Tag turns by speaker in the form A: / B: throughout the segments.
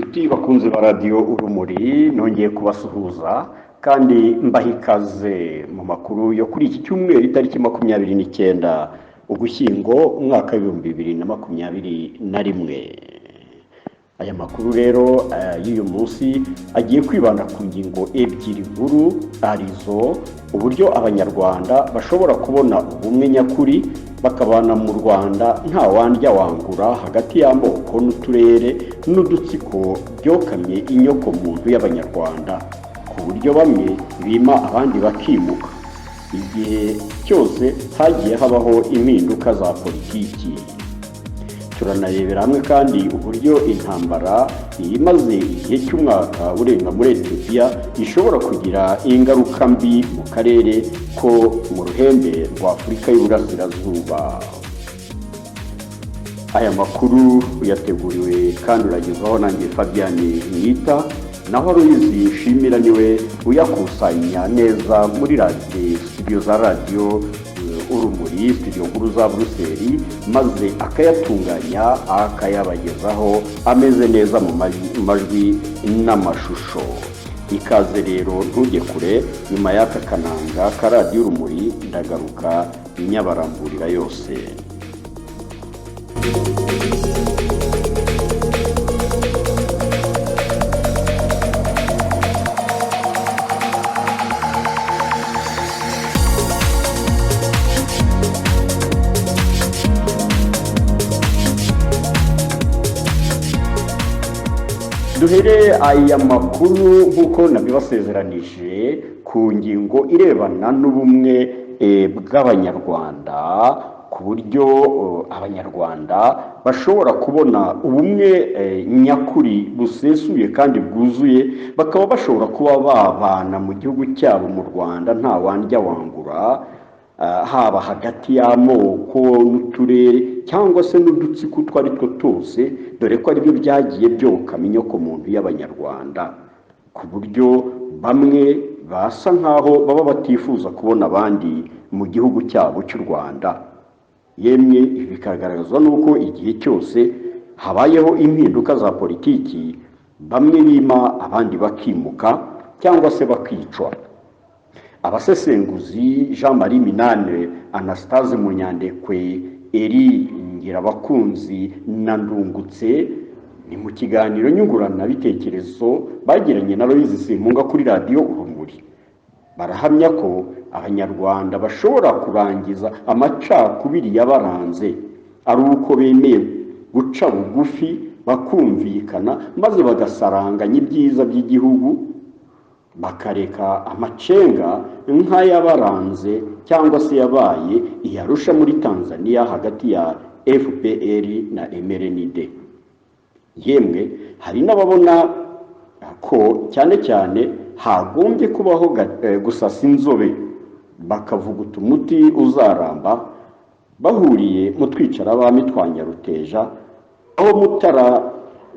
A: Inshuti bakunzi ba Radiyo Urumuri, nongeye kubasuhuza kandi mbaha ikaze mu makuru yo kuri iki cyumweru, itariki 29 Ugushyingo, umwaka w'2021. Aya makuru rero y'uyu munsi agiye kwibanda ku ngingo ebyiri nkuru, arizo: uburyo Abanyarwanda bashobora kubona ubumwe nyakuri, bakabana mu Rwanda nta wandya wangura hagati y'amoko n'uturere n'udutsiko byokamye inyoko muntu y'Abanyarwanda, ku buryo bamwe bima abandi bakimuka igihe cyose hagiye habaho impinduka za politiki. Turanarebera hamwe kandi uburyo intambara imaze igihe cy'umwaka urenga muri Etiyopiya ishobora kugira ingaruka mbi mu karere ko mu ruhembe rwa Afurika y'Uburasirazuba. Aya makuru uyateguriwe kandi uragezwaho nanjye Fabian Mwita, naho Aloyizi Nshimira niwe uyakusanya neza muri radiyo, studio za Radiyo Urumuri, studio nkuru za Buruseli, maze akayatunganya akayabagezaho ameze neza mu majwi n'amashusho. Ikaze rero, ntujye kure. Nyuma y'aka kananga ka Radiyo Urumuri ndagaruka nyabaramburira yose. Duhere aya makuru, nk'uko nabibasezeranije, ku ngingo irebana n'ubumwe bw'Abanyarwanda, ku buryo Abanyarwanda bashobora kubona ubumwe nyakuri busesuye kandi bwuzuye, bakaba bashobora kuba babana mu gihugu cyabo mu Rwanda nta wandya wangura, haba hagati y'amoko n'uturere cyangwa se n'udutsiko utwo ari two twose, dore ko aribyo byagiye byokama inyokomuntu y'Abanyarwanda, ku buryo bamwe basa nk'aho baba batifuza kubona abandi mu gihugu cyabo cy'u Rwanda. Yemwe, ibi bikagaragazwa n'uko igihe cyose habayeho impinduka za politiki, bamwe bima abandi bakimuka cyangwa se bakicwa. Abasesenguzi Jean Marie Minane, Anastase Munyandekwe, Eri Ngirabakunzi na Ndungutse, ni mu kiganiro nyunguranabitekerezo bagiranye na Aloyizi Simpunga kuri Radiyo Urumuri, barahamya ko Abanyarwanda bashobora kurangiza amacakubiri yabaranze ari uko bemeye guca bugufi, bakumvikana, maze bagasaranganya ibyiza by'igihugu, bakareka amacenga nk'ayabaranze cyangwa se yabaye iyarusha muri Tanzania hagati ya FPR na MRND. Yemwe, hari n'ababona ko cyane cyane hagombye kubaho gusasa inzobe, bakavuguta umuti uzaramba, bahuriye mu twicarabami twa Nyaruteja, aho Mutara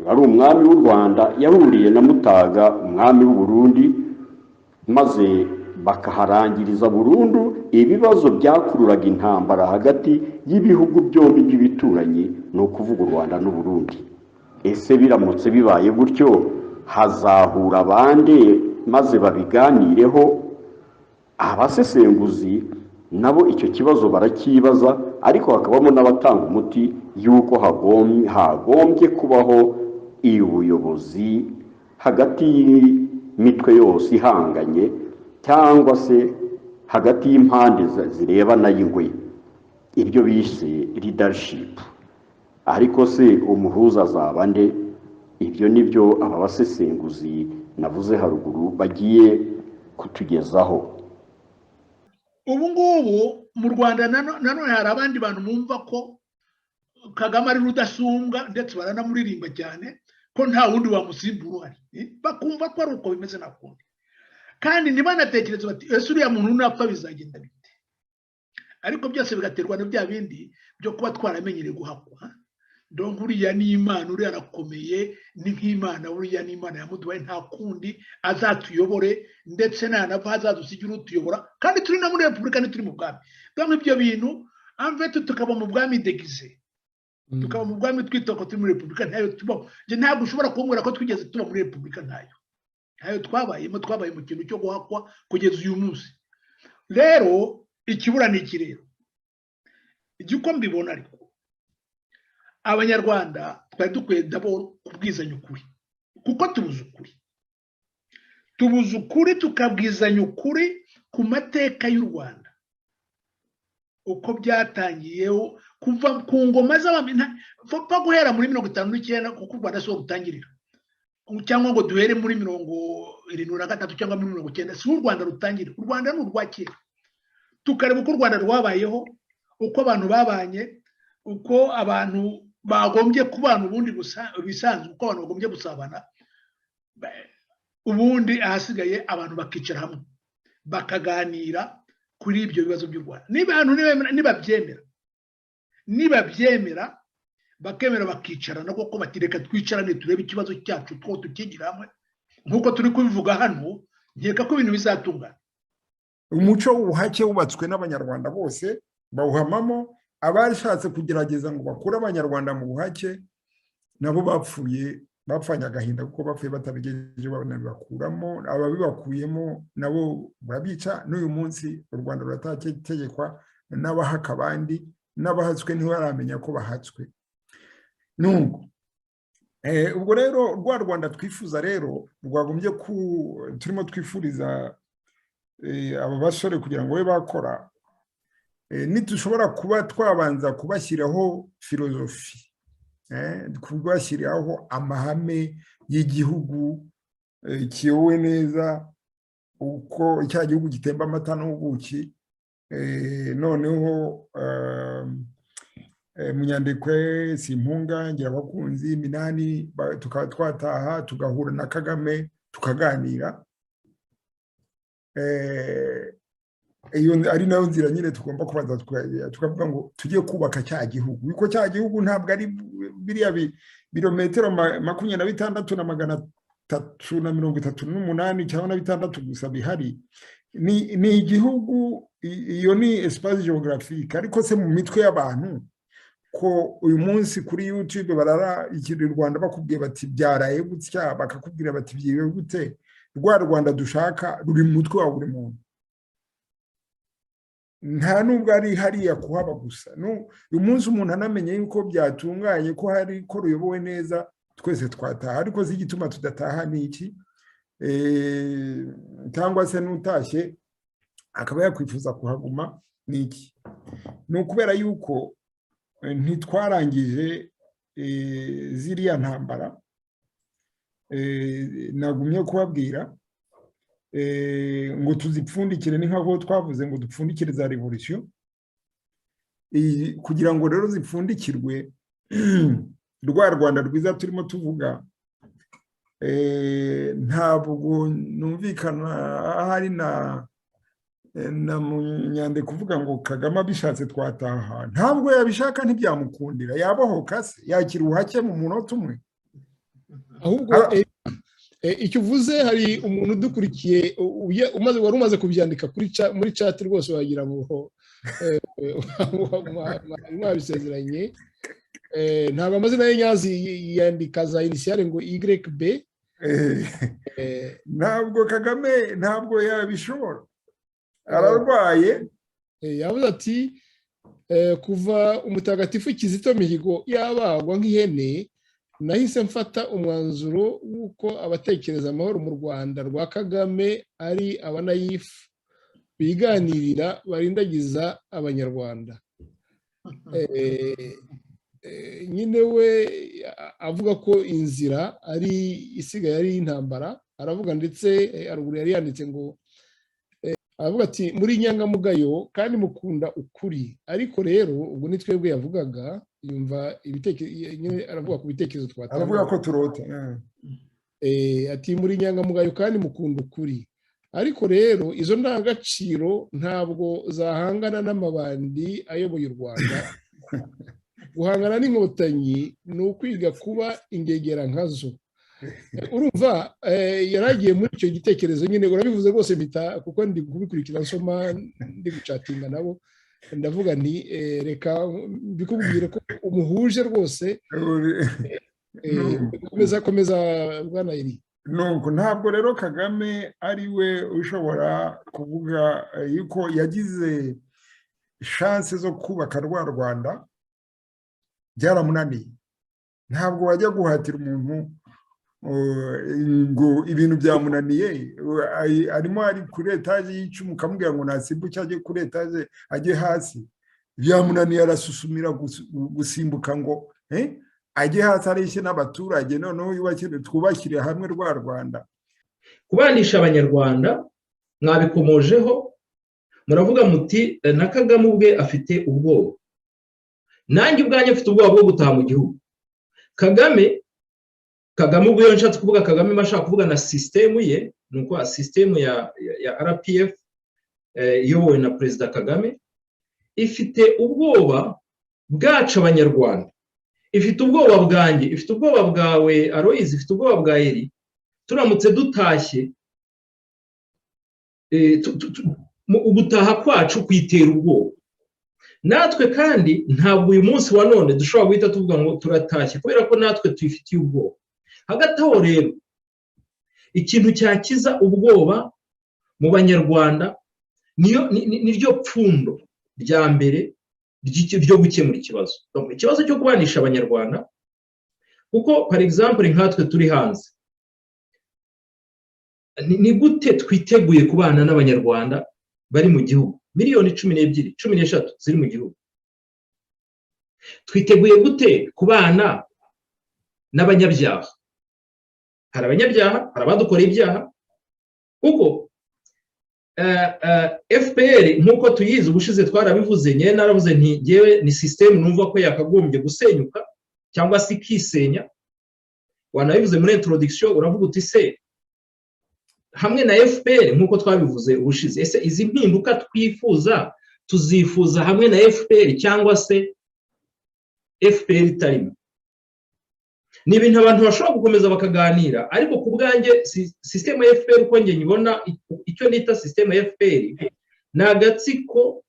A: wari umwami w'u Rwanda yahuriye na Mutaga, umwami w'u Burundi, maze bakaharangiriza burundu ibibazo byakururaga intambara hagati y'ibihugu byombi by'ibituranyi, ni ukuvuga u Rwanda n'u Burundi. Ese biramutse bibaye gutyo, hazahura abandi maze babiganireho? Abasesenguzi nabo icyo kibazo baracyibaza, ariko hakabamo n'abatanga umuti y'uko hagombye kubaho ubuyobozi hagati y'imitwe yose ihanganye, cyangwa se hagati y'impande zirebana y'ingwe, ibyo bise leadership. Ariko se umuhuza azaba nde? Ibyo ni byo aba basesenguzi navuze haruguru bagiye kutugezaho.
B: Ubu ngubu mu Rwanda nanone hari abandi bantu bumva ko Kagame ari rudasumbwa, ndetse baranamuririmba cyane ko nta wundi wamusimbura uhari. Bakumva ko ari uko bimeze, nta kundi, kandi ntibanatekereze bati: "Ese uriya muntu napfa bizagenda bite?" Ariko byose bigaterwa na bya bindi byo kuba twaramenyereye guhakwa. Donc uriya ni Imana, uriya arakomeye, ni nk'Imana, uriya ni Imana yamuduhaye, nta kundi, azatuyobore, ndetse nanava hazadusigire utuyobora, kandi turi no muri repubulika, ntituri mu bwami. Donc ibyo bintu en fait tukaba mu bwami déguisé. Tukaba mu bwami twitwa ko turi muri repubulika, ntayo tubaho. Ntabwo ushobora kumbwira ko twigeze tuba muri repubulika. Ntayo twabayemo. Twabaye mu kintu cyo guhakwa kugeza uyu munsi. Rero ikibura ni iki? Rero igihe uko mbibona, ariko Abanyarwanda twari dukwiye d'abord kubwizanya ukuri, kuko tubuze ukuri. Tubuze ukuri, tukabwizanya ukuri ku mateka y'u Rwanda, uko byatangiyeho kuva ku ngoma z'abami, guhera muri 59, kuko u Rwanda si ho rutangirira, cyangwa ngo duhere muri 73 cyangwa muri 90, si u Rwanda rutangirira. U Rwanda ni urwa kera. Tukareba uko u Rwanda rwabayeho, uko abantu babanye, uko abantu bagombye kubana ubundi bisanzwe, uko abantu bagombye gusabana ubundi. Ahasigaye abantu bakicara hamwe bakaganira kuri ibyo bibazo by'u Rwanda. Niba abantu nibabyemera, bakemera bakicarana koko, bati: "Reka twicarane turebe ikibazo cyacu two tukigira hamwe," nk'uko turi kubivuga hano, nkeka ko ibintu bizatungana.
C: Umuco w'ubuhake wubatswe n'Abanyarwanda bose bawuhamamo. Abashatse kugerageza ngo bakure Abanyarwanda mu buhake nabo bapfuye, bapfanye agahinda, kuko bapfuye batabigejeje banabibakuramo. Ababibakuyemo nabo barabica. N'uyu munsi u Rwanda ruratategekwa n'abahaka abandi, n'abahatswe ntibaramenya ko bahatswe. Nubwo ubwo rero rwa Rwanda twifuza rero rwagombye ku turimo twifuriza aba basore kugira ngo babe bakora, ntidushobora kuba twabanza kubashyiraho philosophie, kubashyiraho amahame y'igihugu kiyobowe neza, uko cya gihugu gitemba amata n'ubuki. Noneho Munyandekwe, Simpunga, Ngirabakunzi, Minani, tukaba twataha tugahura na Kagame tukaganira. Iyo ari nayo nzira nyine tugomba kubanza tukavuga ngo tujye kubaka cya gihugu, kuko cya gihugu ntabwo ari biriya birometero 26 na 338 cyangwa na bitandatu gusa bihari. Ni igihugu, iyo ni espace géographique. Ariko se mu mitwe y'abantu, ko uyu munsi kuri YouTube barara ikintu Rwanda bakubwiye bati byaraye gutya, bakakubwira bati byiwe gute, rwa Rwanda dushaka ruri mu mutwe wa buri muntu. Nta nubwo ari hariya kuhaba gusa. Uyu munsi umuntu anamenye yuko byatunganye, ko hari ko ruyobowe neza, twese twataha. Ariko si igituma tudataha ni iki? Cyangwa se n'utashye akaba yakwifuza kuhaguma ni iki? Ni ukubera yuko ntitwarangije ziriya ntambara nagumye kubabwira ngo tuzipfundikire. Ni nk'aho twavuze ngo dupfundikire za révolution. Kugira ngo rero zipfundikirwe, rwa Rwanda rwiza turimo tuvuga, ntabwo numvikana ahari na Munyandekwe kuvuga ngo Kagame abishatse twataha. Ntabwo yabishaka, ntibyamukundira. Yabohoka se? Yakira ubuhake mu munota umwe?
D: Ahubwo icyo uvuze, hari umuntu udukurikiye wari umaze kubyandika muri chat rwose, wagira ngo mwabisezeranye. Ntabwo amazina ye nyazi, yandika za initiales ngo YB.
C: Ntabwo Kagame, ntabwo yabishobora, ararwaye.
D: Yavuze ati: "Kuva umutagatifu Kizito Mihigo yabagwa nk'ihene, nahise mfata umwanzuro w'uko abatekereza amahoro mu Rwanda rwa Kagame ari aba naïfs biganirira barindagiza Abanyarwanda." Nyine we avuga ko inzira ari isigaye ari intambara. Aravuga ndetse haruguru yari yanditse ngo, aravuga ati: "Muri inyangamugayo kandi mukunda ukuri." Ariko rero ubwo ni twebwe yavugaga, yumva ibitekerezo, aravuga ku bitekerezo twatanga.
C: Aravuga ko turota.
D: Ati: "Muri inyangamugayo kandi mukunda ukuri, ariko rero izo ndangagaciro ntabwo zahangana n'amabandi ayoboye u Rwanda. Guhangana n'Inkotanyi ni ukwiga kuba ingegera nkazo." Urumva yari agiye muri icyo gitekerezo nyine urabivuze rwose mpita, kuko ndi kubikurikira nsoma, ndi gucatinga nabo. Ndavuga nti reka mbikubwire ko umuhuje rwose. Komeza, komeza, bwana Eri.
C: Nuko ntabwo rero Kagame ari we ushobora kuvuga yuko yagize chance zo kubaka rwa Rwanda. Byaramunaniye. Ntabwo wajya guhatira umuntu ngo ibintu byamunaniye, arimo ari kuri étage y'icumi, ukamubwira ngo nasimbuke ajye kuri étage, ajye hasi. Byamunaniye, arasusumira gusimbuka ngo ajye hasi areshye n'abaturage, noneho twubakire hamwe rwa Rwanda.
E: Kubanisha Abanyarwanda mwabikomojeho, muravuga muti na Kagame ubwe afite ubwoba. Nanjye ubwanjye mfite ubwoba bwo gutaha mu gihugu. Kagame ubwo iyo nshatse kuvuga Kagame, mba nshaka kuvuga na sisitemu ye, ni uko sisitemu ya RPF iyobowe na Perezida Kagame ifite ubwoba bwacu Abanyarwanda, ifite ubwoba bwanjye, ifite ubwoba bwawe Aloyizi, ifite ubwoba bwa Eri. Turamutse dutashye, ugutaha kwacu kwitera ubwoba natwe. Kandi ntabwo uyu munsi wa none dushobora guhita tuvuga ngo turatashye, kubera ko natwe tuyifitiye ubwoba. Hagati aho rero, ikintu cyakiza ubwoba mu Banyarwanda, niryo pfundo rya mbere ryo gukemura ikibazo cyo kubanisha Abanyarwanda. Kuko par exemple nkatwe turi hanze, ni gute twiteguye kubana n'Abanyarwanda bari mu gihugu, miliyoni 12, 13 ziri mu gihugu? Twiteguye gute kubana n'abanyabyaha? Hari abanyabyaha, hari abadukoreye ibyaha, kuko FPR nk'uko tuyizi, ubushize twarabivuze, ngewe naravuze nti ngewe ni sisitemu numva ko yakagombye gusenyuka cyangwa se ikisenya. Wanabivuze muri introduction, uravuga uti se hamwe na FPR, nk'uko twabivuze ubushize, ese izi mpinduka twifuza tuzifuza hamwe na FPR cyangwa se FPR itarimo? Ni ibintu abantu bashobora gukomeza bakaganira, ariko ku bwanjye sisitemu ya FPR, uko njye nyibona, icyo nita sisitemu ya FPR ni agatsiko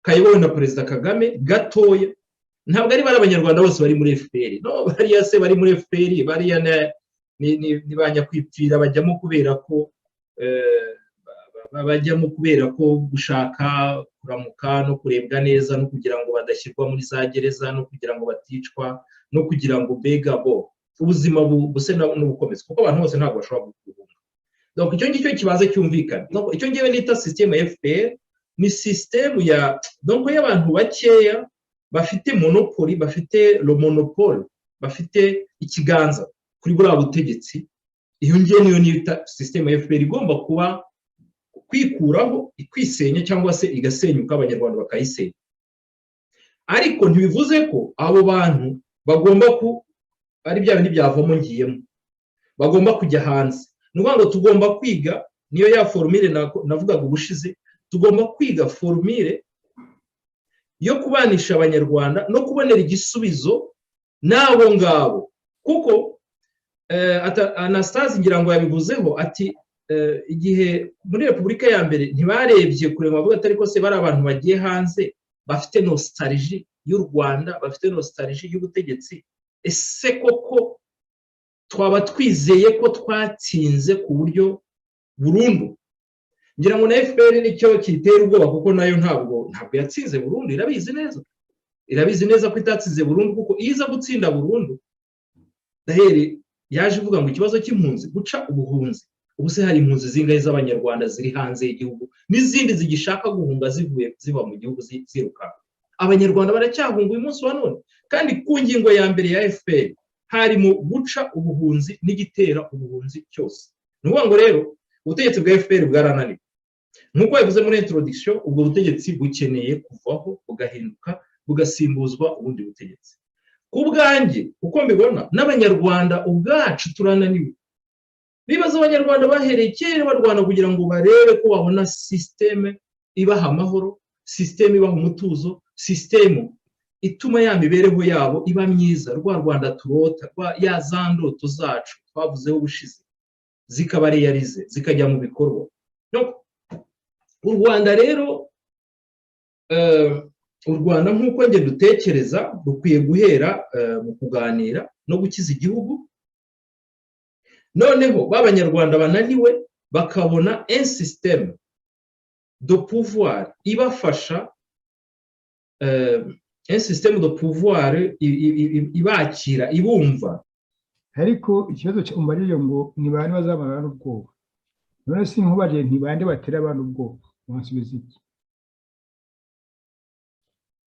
E: kayobowe na Perezida Kagame gatoya. Ntabwo ari bari Abanyarwanda bose bari muri FPR. No bariya se bari muri FPR, bariya ni ba nyakwipfira, bajyamo kubera ko gushaka kuramuka no kurebwa neza, no kugira ngo badashyirwa muri za gereza, no kugira ngo baticwa, no kugira ngo mbega bo ubuzima buse n'ubukomezi, kuko abantu bose ntabwo bashobora guhunga. Donc icyo ngicyo kibanza cyumvikana. Icyo ngewe nita sisitemu ya FPR ni sisitemu ya donc y'abantu bakeya bafite monopoly, bafite le monopole, bafite ikiganza kuri buriya butegetsi. Iyo ngiyo niyo nita sisitemu ya FPR, igomba kuba kwikuraho, ikwisenya cyangwa se igasenyuka, Abanyarwanda bakayisenya. Ariko ntibivuze ko abo bantu bagomba ku ari bya bindi byavamo ngiyemo, bagomba kujya hanze. Ni ukuvuga ngo tugomba kwiga, niyo ya formule navugaga ubushize, tugomba kwiga formule yo kubanisha Abanyarwanda no kubonera igisubizo n'abo ngabo. Kuko Anastase ngira ngo yabivuzeho, ati igihe muri Repubulika ya mbere ntibarebye kure ngo bavuge atari ko se bari abantu bagiye hanze bafite nostalgie y'u Rwanda, bafite nostalgie y'ubutegetsi, ese koko twaba twizeye ko twatsinze ku buryo burundu? Ngira ngo na FPR nicyo kitera ubwoba, kuko nayo ntabwo yatsinze burundu. Irabizi neza, irabizi neza ko itatsinze burundu, kuko iyo iza gutsinda burundu, daheri yaje ivuga ngo ikibazo cy'impunzi, guca ubuhunzi. Ubu se hari impunzi zingahe z'Abanyarwanda ziri hanze y'igihugu n'izindi zigishaka guhunga, zivuye ziva mu gihugu zirukanka? Abanyarwanda baracyahunga uyu munsi wa none, kandi ku ngingo ya mbere ya FPR harimo guca ubuhunzi n'igitera ubuhunzi cyose. Ni ukuvuga ngo rero ubutegetsi bwa FPR bwarananiwe, nk'uko bivuze muri introduction. Ubwo butegetsi bukeneye kuvaho, bugahinduka, bugasimbuzwa ubundi butegetsi. Ku bwanjye uko mbibona, n'Abanyarwanda ubwacu turananiwe. Bibaza Abanyarwanda bahereye kera barwana kugira ngo barebe ko babona sisiteme ibaha amahoro, sisiteme ibaha umutuzo, sisitemu ituma ya mibereho yabo iba myiza, rwa Rwanda turota, ya za ndoto zacu twavuzeho ubushize zikaba réalisées, zikajya mu bikorwa. U Rwanda rero U Rwanda, nk'uko njye dutekereza, rukwiye guhera mu kuganira no gukiza igihugu. Noneho b'Abanyarwanda bananiwe bakabona un système de pouvoir ibafasha, un système de pouvoir ibakira, ibumva.
F: Ariko ikibazo umubajije ngo ni bande bazamara n'ubwoba, none si nkubajije nti bande batera abantu ubwoba, wansubiza iki?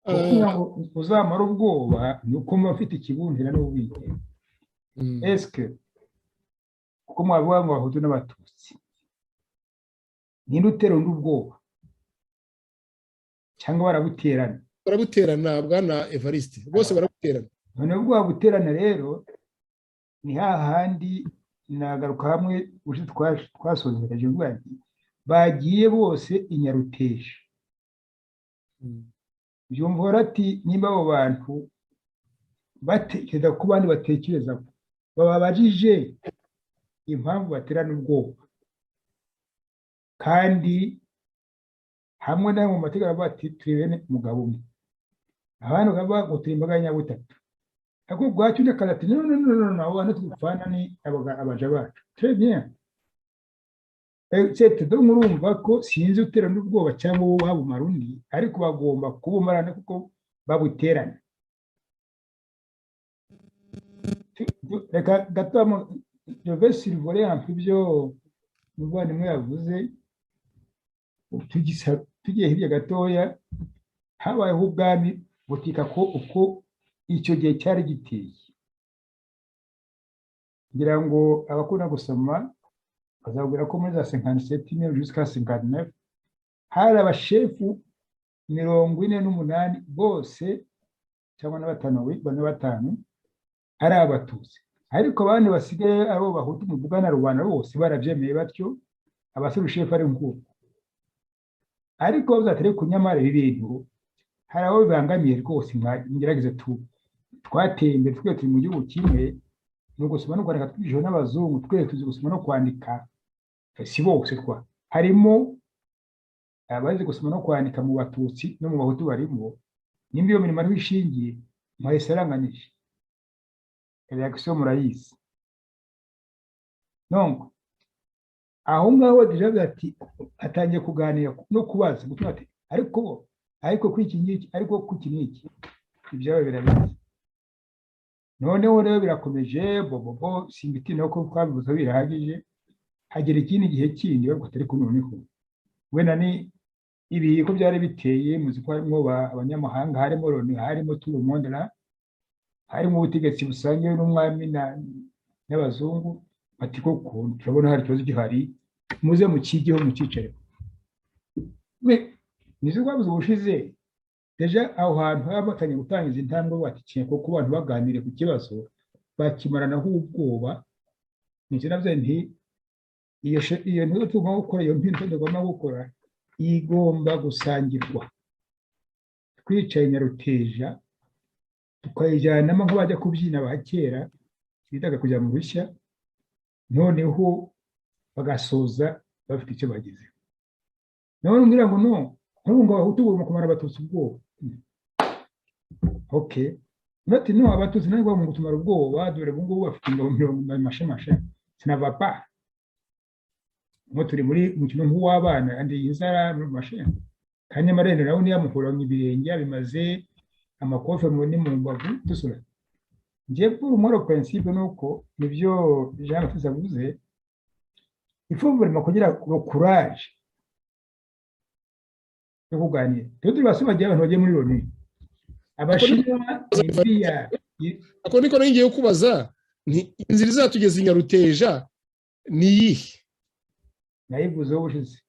F: Kugira ngo uzamara ubwoba ni uko muba afite ikibuntera n'ububike. Esike kuko mwavuga ngo Abahutu n'Abatutsi, ninde utera undi ubwoba, cyangwa barabuterana?
D: Barabuterana, bwana Evariste, bose barabuterana.
F: Noneho ubwoba buterana rero ni hahandi nagaruka hamwe ubushize twasozereje mvuga nti bagiye bose i Nyaruteja. Byumva ati nimba abo bantu batekereza ko abandi batekereza ko bababajije impamvu baterana ubwoba, kandi hamwe na mu mategeko baravuga ati turi bene umugabo umwe, abandi bakavuga ngo turi imbaga nyabutatu, ariko ubwacyo undi akaza ati: "No, no, no, no, no, abo bantu dupfana ni abaja bacu." Très bien. C'est donc urumva ko sinzi uterana ubwoba cyangwa uwo wabumara undi, ariko bagomba kubumarana kuko babuterana. Reka gato je vais survoler un peu ibyo umuvandimwe yavuze. Tugiye hirya gatoya, habayeho ubwami butika ko uko icyo gihe cyari giteye. Ngira ngo abakunda gusoma bazabwira ko muri za 57 jusqu'à 59 hari abashefu 48 bose, cyangwa na batanu, na batanu ari Abatutsi, ariko abandi basigaye ari abo Bahutu muvugana, rubanda bose barabyemeye batyo, abaserushefu ari nk'uko. Ariko bavuze ku nyamara ibi bintu hari abo bibangamiye rwose, ngerageze tu twateye imbere, twe turi mu gihugu kimwe, ni ugusoma no kwandika twigishijwe n'abazungu, twese tuzi gusoma no kwandika. Si bose twa harimo abazi gusoma no kwandika mu Batutsi no mu Bahutu barimo. Nimba iyo mirimo ariho ishingiye, mwahise aranganije réaction murayizi. Donc aho ngaho déjà ati atangiye kuganira no kubaza gutuma ati ariko kuri iki ngiki, ariko ku iki n'iki, ibyabo birabizi. Noneho rero birakomeje bobobo, simbitinda ko twabivuze birahagije. Hagera ikindi gihe kindi bavuga atari ko noneho wenda ni ibi ko byari biteye, muzi ko harimo abanyamahanga, harimo Loni, harimo tout le monde là, harimo ubutegetsi busangiwe n'umwami n'abazungu, bati koko turabona hari ikibazo gihari, muze mukigeho, mucyicareho. Nizo rwabuze ubushize déjà aho hantu haba batangiye gutangiza intambwe, bati kuko abantu baganiriye ku kibazo bakimaranaho ubwoba. Nicyo nabyo nti iyo ntuzo tugomba gukora, iyo mpinduka tugomba gukora igomba gusangirwa twicaye Nyaruteja, tukayijyanamo nk'abajya kubyina ba kera bitaga kujya mu rushya, noneho bagasoza bafite icyo bagezeho. None umbwira ngo no nk'ubu ngo Abahutu bagomba kumara Abatutsi ubwoba. OK, bati no Abatutsi ntabwo bagomba gutumara ubwoba, dore ubu ngubu bafite ingabo mirongo mashe sinava pa nko turi muri umukino nk'uw'abana andi inzara mashe, kandi amarende nawe niyamukuranye ibirenge bimaze amakofe mu ni mu mbavu dusura. Njye pour moi le principe nuko nibyo Jean Baptiste avuze, il faut vraiment kugira le courage yo kuganira. Twe turi basi bagiye abantu bagiye muri Loni, Abashinwa iriya.
D: Ako niko ngiye kubaza nti inzira izatugeza i Nyaruteja ni iyihe?
F: Nayivuzeho ubushize,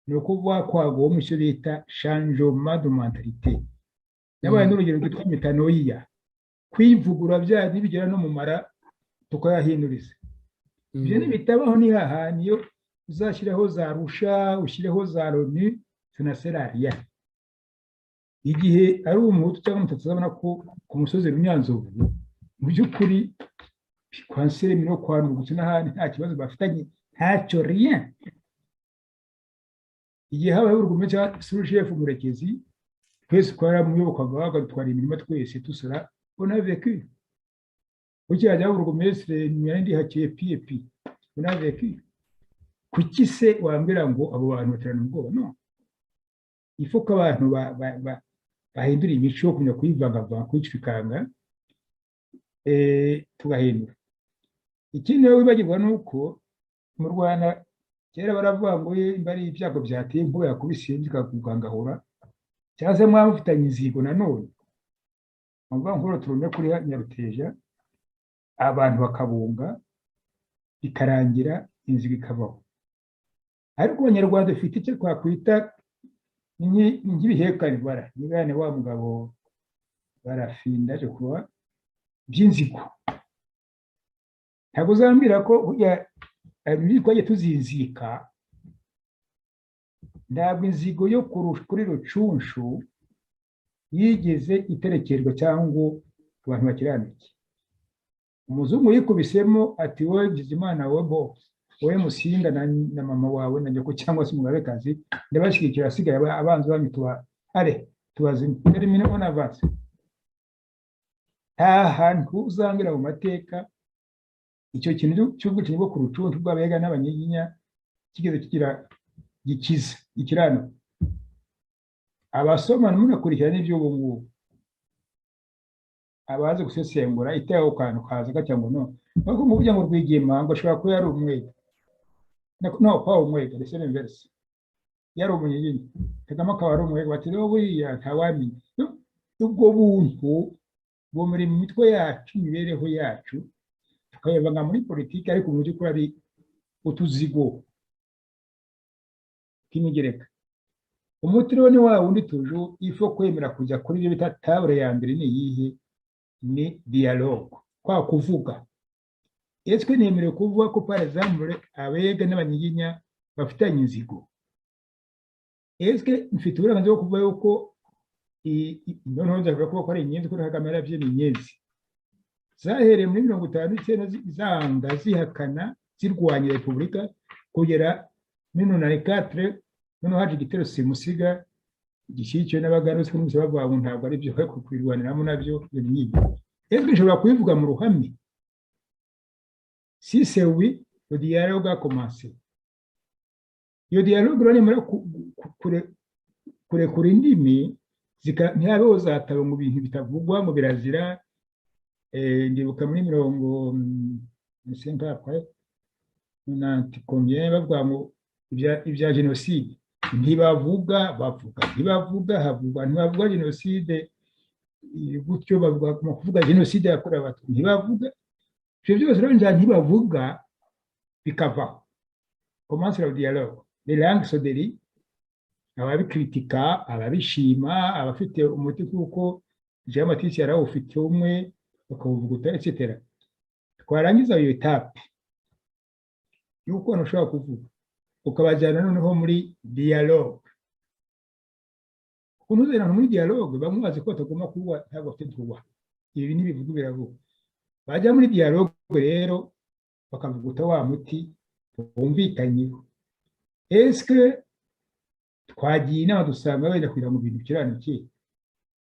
F: ni ukuvuga kwaguwe mu cyo bita changement de mentalité. Yabaye n'urugero rwitwa metanoia, kwivugura bya nibigera no mu mara tukayahinduriza. Ibyo nibitabaho ni hahandi iyo uzashyiraho za Arusha, ushyireho za Loni, sinaserariya. Igihe ari Umuhutu cyangwa Umututsi azabona ko ku musozi Runyanzovu mu by'ukuri kwa Nseremi no kwa Ndungutse n'ahandi nta kibazo bafitanye, ntacyo, rien. Igihe habayeho urugomero cya surushefu Murekezi, twese twaramuyobokaga, bagatwara imirima twese dusora, on a vécu. Bukeye hajyaho burugumesitiri Nyarindi piyepi, on a vécu. Kuki se wambwira ngo abo bantu baterana ubwoba? No, ifu ko abantu bahindura imico yo kumenya kuyivangavanga, kuyicikanga, tugahindura. Ikindi rero wibagirwa ni uko mu Rwanda kera baravuga ngo nimba ari ibyago byateye, inkuba yakubise bikakugangahura, cyangwa se mwaba mufitanye inzigo nanone, muvuga ngo turune kuri Nyaruteja, abantu bakabunga, bikarangira inzigo ikabaho. Ariko Abanyarwanda dufite icyo twakwita nk'ibihekane, bara nibane wa mugabo barafinda cyo kuba by'inzigo. Ntabwo uzambwira ko twagiye tuzinzika. Ntabwo inzigo yo kuri Rucunshu yigeze iterekerwa cyangwa ngo abantu bakiranuke. Umuzungu yikubisemo ati: "Wowe Bizimana, wowe bo, wowe Musinga na mama wawe na nyoko cyangwa se umugabekazi, ndabashyigikira, asigaye abanzi banyu tuba are tubazimye, termine, on avance." Nta hantu uzambwira mu mateka icyo kintu cy'ubwicanyi bwo ku Rucunshu bw'Abega n'Abanyiginya kigeze kigira gikiza ikirano. Abasoma munakurikira n'iby'ubu ngubu, abazi gusesengura iteho kantu kaza gatya ngo no ariko ngo burya ngo Rwigema ngo ashobora kuba yari Umwega, no kwa Umwega, ndetse l'inverse, yari Umunyiginya, Kagame akaba ari Umwega, bati rero buriya ntawamenya. Ubwo buntu bumuri mu mitwe yacu, imibereho yacu, tukayivanga muri politiki, ariko mu by'ukuri ari utuzigo tw'imigereka. Umuti rero ni wa wundi tuju ifo kwemera kujya kuri ibyo bita table. Ya mbere ni iyihe? Ni dialogue, kwa kuvuga. Ese nemerewe kuvuga ko, par exemple, Abega n'Abanyiginya bafitanye inzigo? Ese mfite uburenganzira bwo kuvuga yuko noneho nzavuga ko ari inyenzi, ko Kagame yarabye ni inyenzi zahereye muri 59 zanga, zihakana, zirwanya repubulika kugera muri 94? Noneho haje igitero simusiga gishyigikiwe n'Abagarusi, n'umunsi bavuga ngo ntabwo ari byo, ariko kubirwaniramo nabyo ibintu nk'ibyo. Ese nshobora kubivuga mu ruhame? Si c'est oui, le dialogue a commencé. Iyo dialogue rero nimara kurekura indimi, ntihabeho zataba mu bintu bitavugwa ngo birazira. Ndibuka muri mirongo cinq après nonante combien bavuga ngo ibya jenoside ntibavuga, bavuga ntibavuga, havugwa ntibavuga jenoside gutyo, bavuga mu kuvuga jenoside yakorewe Abatutsi ntibavuga. Ibyo byose rero njya ntibavuga bikavaho. Commence le dialogue, les langues se délient, ababikritika, ababishima, abafite umuti, kuko Jean Baptiste yarawufite umwe bakawuvuguta, etc. Twarangiza iyo étape y'uko abantu ushobora kuvuga, ukabajyana noneho muri dialogue. Ukuntu uzana muri dialogue, bamwe bazi ko batagomba kuba, ntabwo bafite droit, ibi ntibivuga biravuga. Bajya muri dialogue rero bakavuguta wa muti bumvikanyeho. Eske twagiye inama dusanga wenda kugira ngo ibintu bikiranuke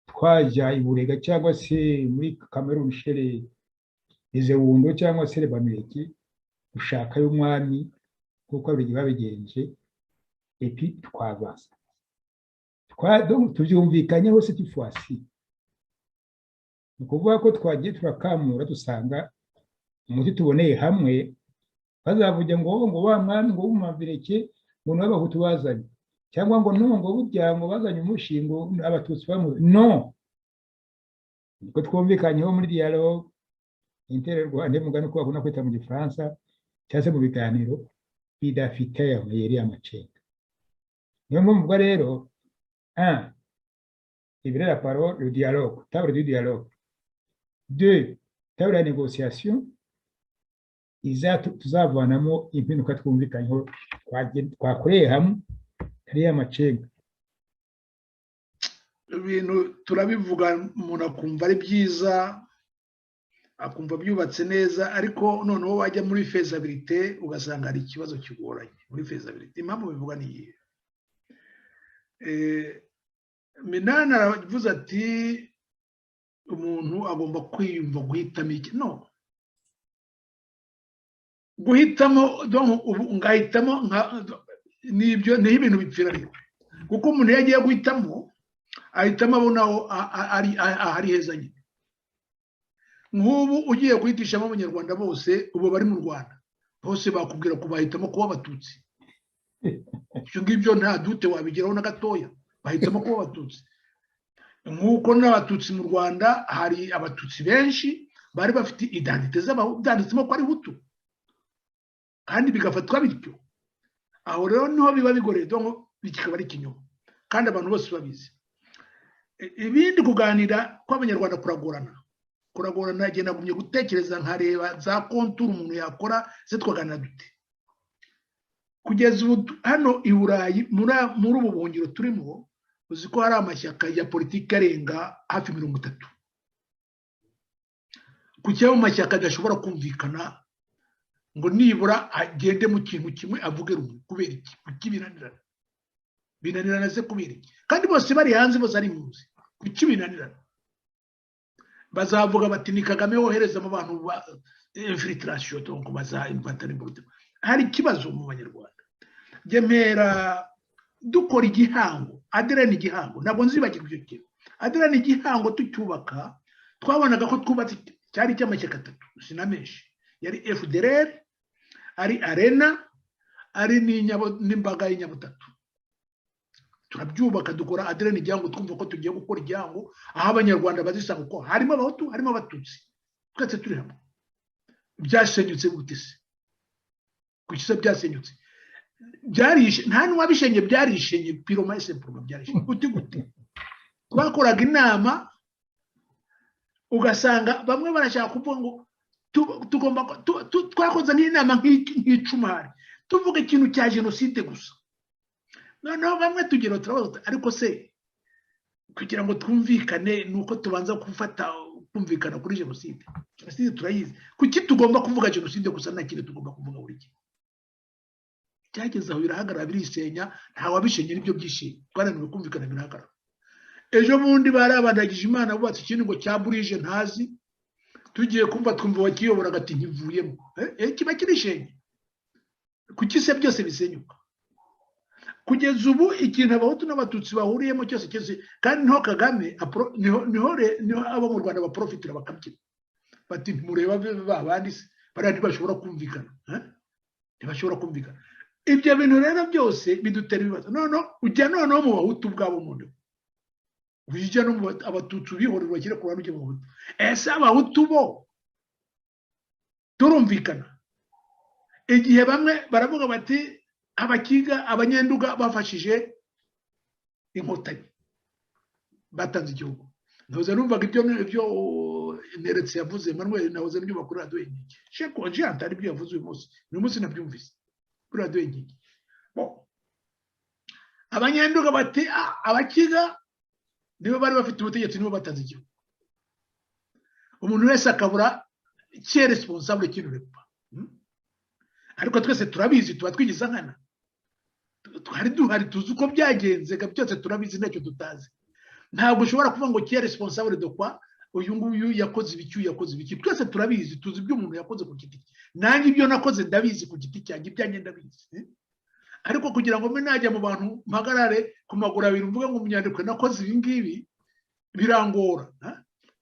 F: twajya i Burega cyangwa se muri Cameroon chez les Ewondo cyangwa se Bamileke gushakayo umwami nk'uko Ababiligi babigenje, et puis twabaza, tubyumvikanyeho cette fois-ci? Ni ukuvuga ko twagiye turakamura dusanga umuti tuboneye hamwe, bazavuge ngo wa mwami ngo w'umubireke ngo ni Abahutu bazanye, cyangwa ngo no ngo burya ngo bazanye umushingo Abatutsi bamuze. No niko twumvikanyeho muri dialogue interrwanda, mugani uko bakunda kwita mu Gifaransa, cyangwa se mu biganiro bidafite amayeri y'amacenga. Niyo mpamvu mvuga rero: un, libérer la parole, le dialogue, table du dialogue; deux, table de la négociation iza tuzavanamo impinduka twumvikanyeho, twakoreye hamwe, atari amacenga.
B: Ibintu turabivuga, umuntu akumva ari byiza, akumva byubatse neza, ariko noneho wajya muri faisabilité ugasanga hari ikibazo kigoranye muri faisabilité. Impamvu bivuga ni iyihe? Minani aravuze ati umuntu agomba kwiyumva guhitamo iki no guhitamo, ubu ngahitamo nibyo niho ibintu bipfira, ariko kuko umuntu iyo agiye guhitamo ahitamo abona aho ahari heza nyine. Nk'ubu ugiye guhitishamo Abanyarwanda bose ubu bari mu Rwanda, bose bakubwira ko bahitamo kuba Abatutsi. Ibyo ngibyo nta doute wabigeraho na gatoya, bahitamo kuba Abatutsi. Nk'uko n'Abatutsi mu Rwanda hari Abatutsi benshi bari bafite identité byanditsemo ko ari Hutu kandi bigafatwa bityo. Aho rero niho biba bigoreye, kikaba ari ikinyoma kandi abantu bose babizi. Ibindi kuganira kw'Abanyarwanda kuragorana, kuragorana. Igihe nagumye gutekereza nkareba za contours umuntu yakora ze twaganira dute. Kugeza ubu hano i Burayi, muri ubu buhungiro turimo, uzi ko hari amashyaka ya politiki arenga hafi 30. Kuki ayo mashyaka adashobora kumvikana ngo nibura agende mu kintu kimwe, avuge rumwe? Kubera iki? Kuki binanirana? Binanirana se kubera iki kandi bose bari hanze, bose ari impunzi? Kuki binanirana? Bazavuga bati ni Kagame woherezamo abantu ba infiltration, donc baza inventari. Hari ikibazo mu Banyarwanda. Mpera dukora igihango, ADRN Igihango, ntabwo nzibagirwa icyo kintu. ADRN Igihango tucyubaka twabonaga ko twubatse cyari icy'amashyaka atatu, sina menshi, yari FDLR, ari ARENA, ari n'Imbaga y'Inyabutatu. Turabyubaka, dukora ADRN Igihango, twumva ko tugiye gukora igihango aho Abanyarwanda bazisanga, kuko harimo Abahutu, harimo Abatutsi, twese turi hamwe. Byasenyutse gute se? Kuki se byasenyutse? Byarishe, nta n'uwabishenye, byarishenye purement et simplement. Byarishenye gute? Gute? Twakoraga inama ugasanga bamwe barashaka kuvuga ngo tugomba, twakoze nk'inama nk'icumari tuvuga ikintu cya jenoside gusa. Noneho bamwe tugira turabaza, ariko se kugira ngo twumvikane ni uko tubanza gufata kumvikana kuri jenoside? Jenoside turayizi, kuki tugomba kuvuga jenoside gusa, nta kintu tugomba kuvuga buri gihe? Byageze aho birahagarara, birisenya, nta wabishenye, nibyo byishimo. Twananiwe kumvikana, birahagarara. Ejo bundi barabandagije Imana bubatse ikindi ngo cya burije ntazi, tugiye kumva twumva uwakiyoboraga ati nkivuyemo. Kiba kirishenye. Kuki se byose bisenyuka? Kugeza ubu ikintu Abahutu n'Abatutsi bahuriyemo cyose cyose, kandi niho Kagame, niho abo mu Rwanda baprofitira bakabyina bati ntimureba ba bandi se, bariya ntibashobora kumvikana, ntibashobora kumvikana. Ibyo bintu rero byose bidutera ibibazo. Noneho ujya noneho mu Bahutu ubwabo, noneho ujya no mu Abatutsi, ubihorera ubashyire ku ruhande, ujye mu Bahutu. Ese Abahutu bo turumvikana? Igihe bamwe baravuga bati Abakiga, Abanyenduga bafashije Inkotanyi, batanze igihugu. Nahoze numvaga ibyo Neretse yavuze, Emmanuel, nahoze mbyumva kuri Radiyo Inkingi. Sheko Jean atari ibyo yavuze uyu munsi, uyu munsi nabyumvise kuri Radiyo Inkingi. Abanyenduga bati Abakiga nibo bari bafite ubutegetsi, nibo batanze igihugu. Umuntu wese akabura qui est responsable, qui ne pas. Ariko twese turabizi, tuba twigiza nkana, twari duhari, tuzi uko byagenze byose, turabizi, ntacyo tutazi. Ntabwo ushobora kuvuga ngo qui est responsable de quoi, uyu nguyu yakoze ibiki, uyu yakoze ibiki. Twese turabizi, tuzi ibyo umuntu yakoze ku giti cye. Nanjye ibyo nakoze ndabizi ku giti cyanjye, ibyanjye ndabizi. Ariko kugira ngo mbe najya mu bantu mpagarare ku maguru abiri mvuge ngo Munyandekwe nakoze ibi ngibi, birangora.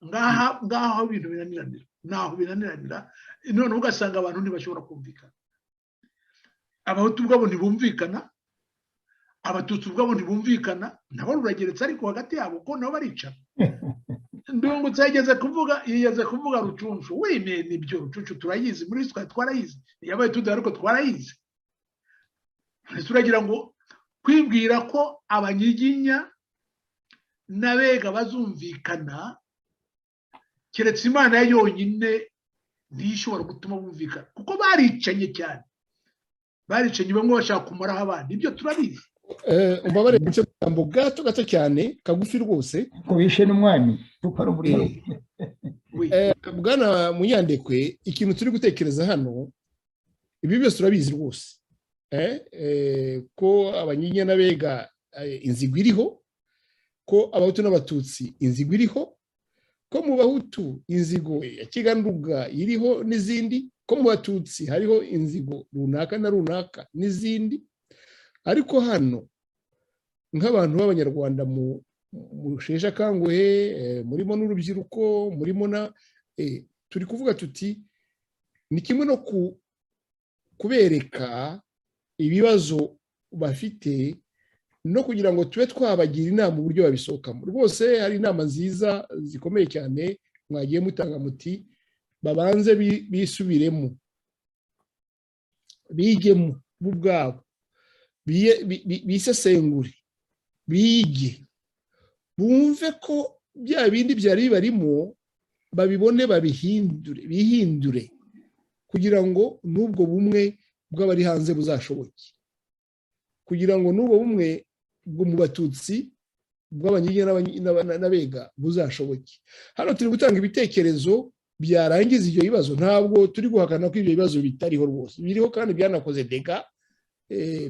B: Ngaha ngaha aho ibintu binaniranira, naho binaniranira. Noneho ugasanga abantu ntibashobora kumvikana. Abahutu ubwabo ntibumvikana, Abatutsi ubwabo ntibumvikana, nabo rurageretse ariko hagati yabo ko nabo baricara. Ndungutse yigeze kuvuga Rucunshu wime, nibyo, Rucunshu turayizi, muri twa twarayizi, yabaye tudaha ariko twarayizi. Turagira ngo kwibwira ko Abanyiginya n'Abega bazumvikana, keretse Imana yonyine niyo ishobora gutuma bumvikana, kuko baricanye cyane, baricanye, bamwe bashaka kumaraho abandi, ibyo turabizi.
D: Umbabare mu jambo gato gato cyane, kagufi rwose.
F: Ko bishe n'umwami kuko ari umuriro.
D: Bwana Munyandekwe, ikintu turi gutekereza hano, ibi byose turabizi rwose, ko Abanyiginya n'Abega inzigo iriho, ko Abahutu n'Abatutsi inzigo iriho, ko mu Bahutu inzigo ya Kiganduga iriho n'izindi, ko mu Batutsi hariho inzigo runaka na runaka n'izindi. Ariko hano nk'abantu b'Abanyarwanda musheshe akanguhe, murimo n'urubyiruko, murimo na turi kuvuga tuti ni kimwe no kubereka ibibazo bafite no kugira ngo tube twabagira inama uburyo babisohokamo. Rwose hari inama nziza zikomeye cyane mwagiye mutanga, muti babanze bisubiremo, bigemo bo ubwabo, bisesengure, bige, bumve ko bya bindi byari bibarimo babibone, babihindure, bihindure, kugira ngo n'ubwo bumwe bw'abari hanze buzashoboke, kugira ngo n'ubwo bumwe bwo mu Batutsi, bw'Abanyiginya n'Abega buzashoboke. Hano turi gutanga ibitekerezo byarangiza ibyo bibazo. Ntabwo turi guhakana ko ibyo bibazo bitariho, rwose biriho, kandi byanakoze dégâts,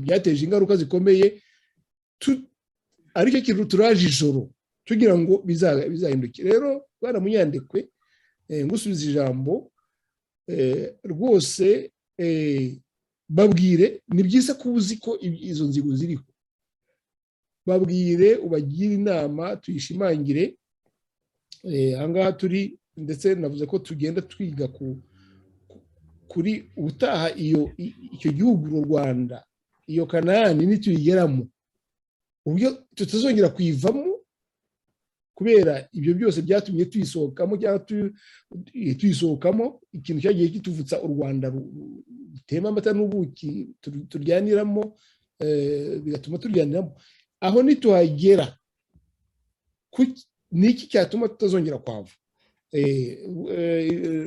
D: byateje ingaruka zikomeye, aricyo kintu turaje ijoro tugira ngo bizahinduke. Rero bwana Munyandekwe, ngusubiza ijambo rwose, babwire, ni byiza ko uzi ko izo nzigo ziriho, babwire, ubagire inama, tuyishimangire ahangaha turi. Ndetse navuze ko tugenda twiga kuri ubutaha iyo icyo gihugu u Rwanda, iyo Kanani nituyigeramo, uburyo tutazongera kuyivamo kubera ibyo byose byatumye tuyisohokamo cyangwa tuyisohokamo, ikintu cyagiye kituvutsa u Rwanda rutema amata n'ubuki turyaniramo, bigatuma turyaniramo. Aho nituhagera, ni iki cyatuma tutazongera kwava?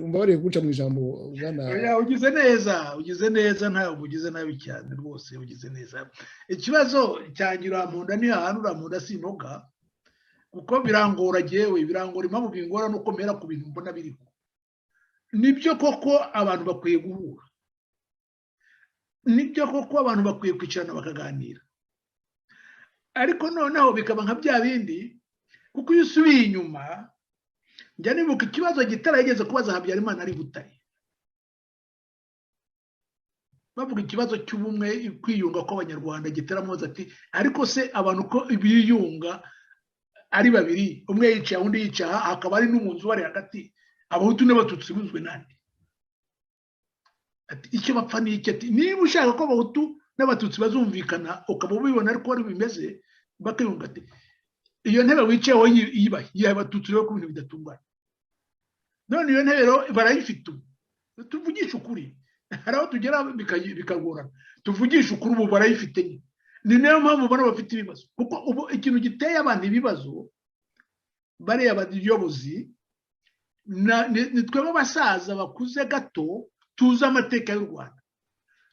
D: Mbabarire guca mu ijambo, bwana.
B: Ugize neza, ugize neza, ntabwo ugize nabi cyane rwose, ugize neza. Ikibazo cyanjye, urampunda ni ahantu urampunda sinoga, kuko birangora. Jyewe birangora. Impamvu bingora nuko mpera ku bintu mbona biriho. Nibyo koko abantu bakwiye guhura, nibyo koko abantu bakwiye kwicarana bakaganira, ariko noneho bikaba nka bya bindi, kuko iyo usubiye inyuma, njya nibuka ikibazo Gitera yigeze kubaza Habyarimana ari Butare, bavuga ikibazo cy'ubumwe, kwiyunga kw'Abanyarwanda. Gitera amubaza ati: "Ariko se abantu ko biyunga ari babiri, umwe yicaye, undi yicaye, hakaba hari n'umunzu ubari hagati, Abahutu n'Abatutsi bunzwe nande?" Ati: "Icyo bapfa ni iki?" Ati: "Niba ushaka ko Abahutu n'Abatutsi bazumvikana, ukaba ubibona ariko wari bimeze, bakiyunga," ati, "iyo ntebe wicayeho yibahe, yiha Abatutsi rero, ku bintu bidatunganye." None iyo ntebe rero barayifite ubu. Tuvugishe ukuri, hari aho tugera bikagorana. Tuvugishe ukuri, ubu barayifite nyine. Ni nayo mpamvu ubona bafite ibibazo, kuko ubu ikintu giteye abantu ibibazo, bariya bayobozi ni twebwe abasaza bakuze gato tuzi amateka y'u Rwanda,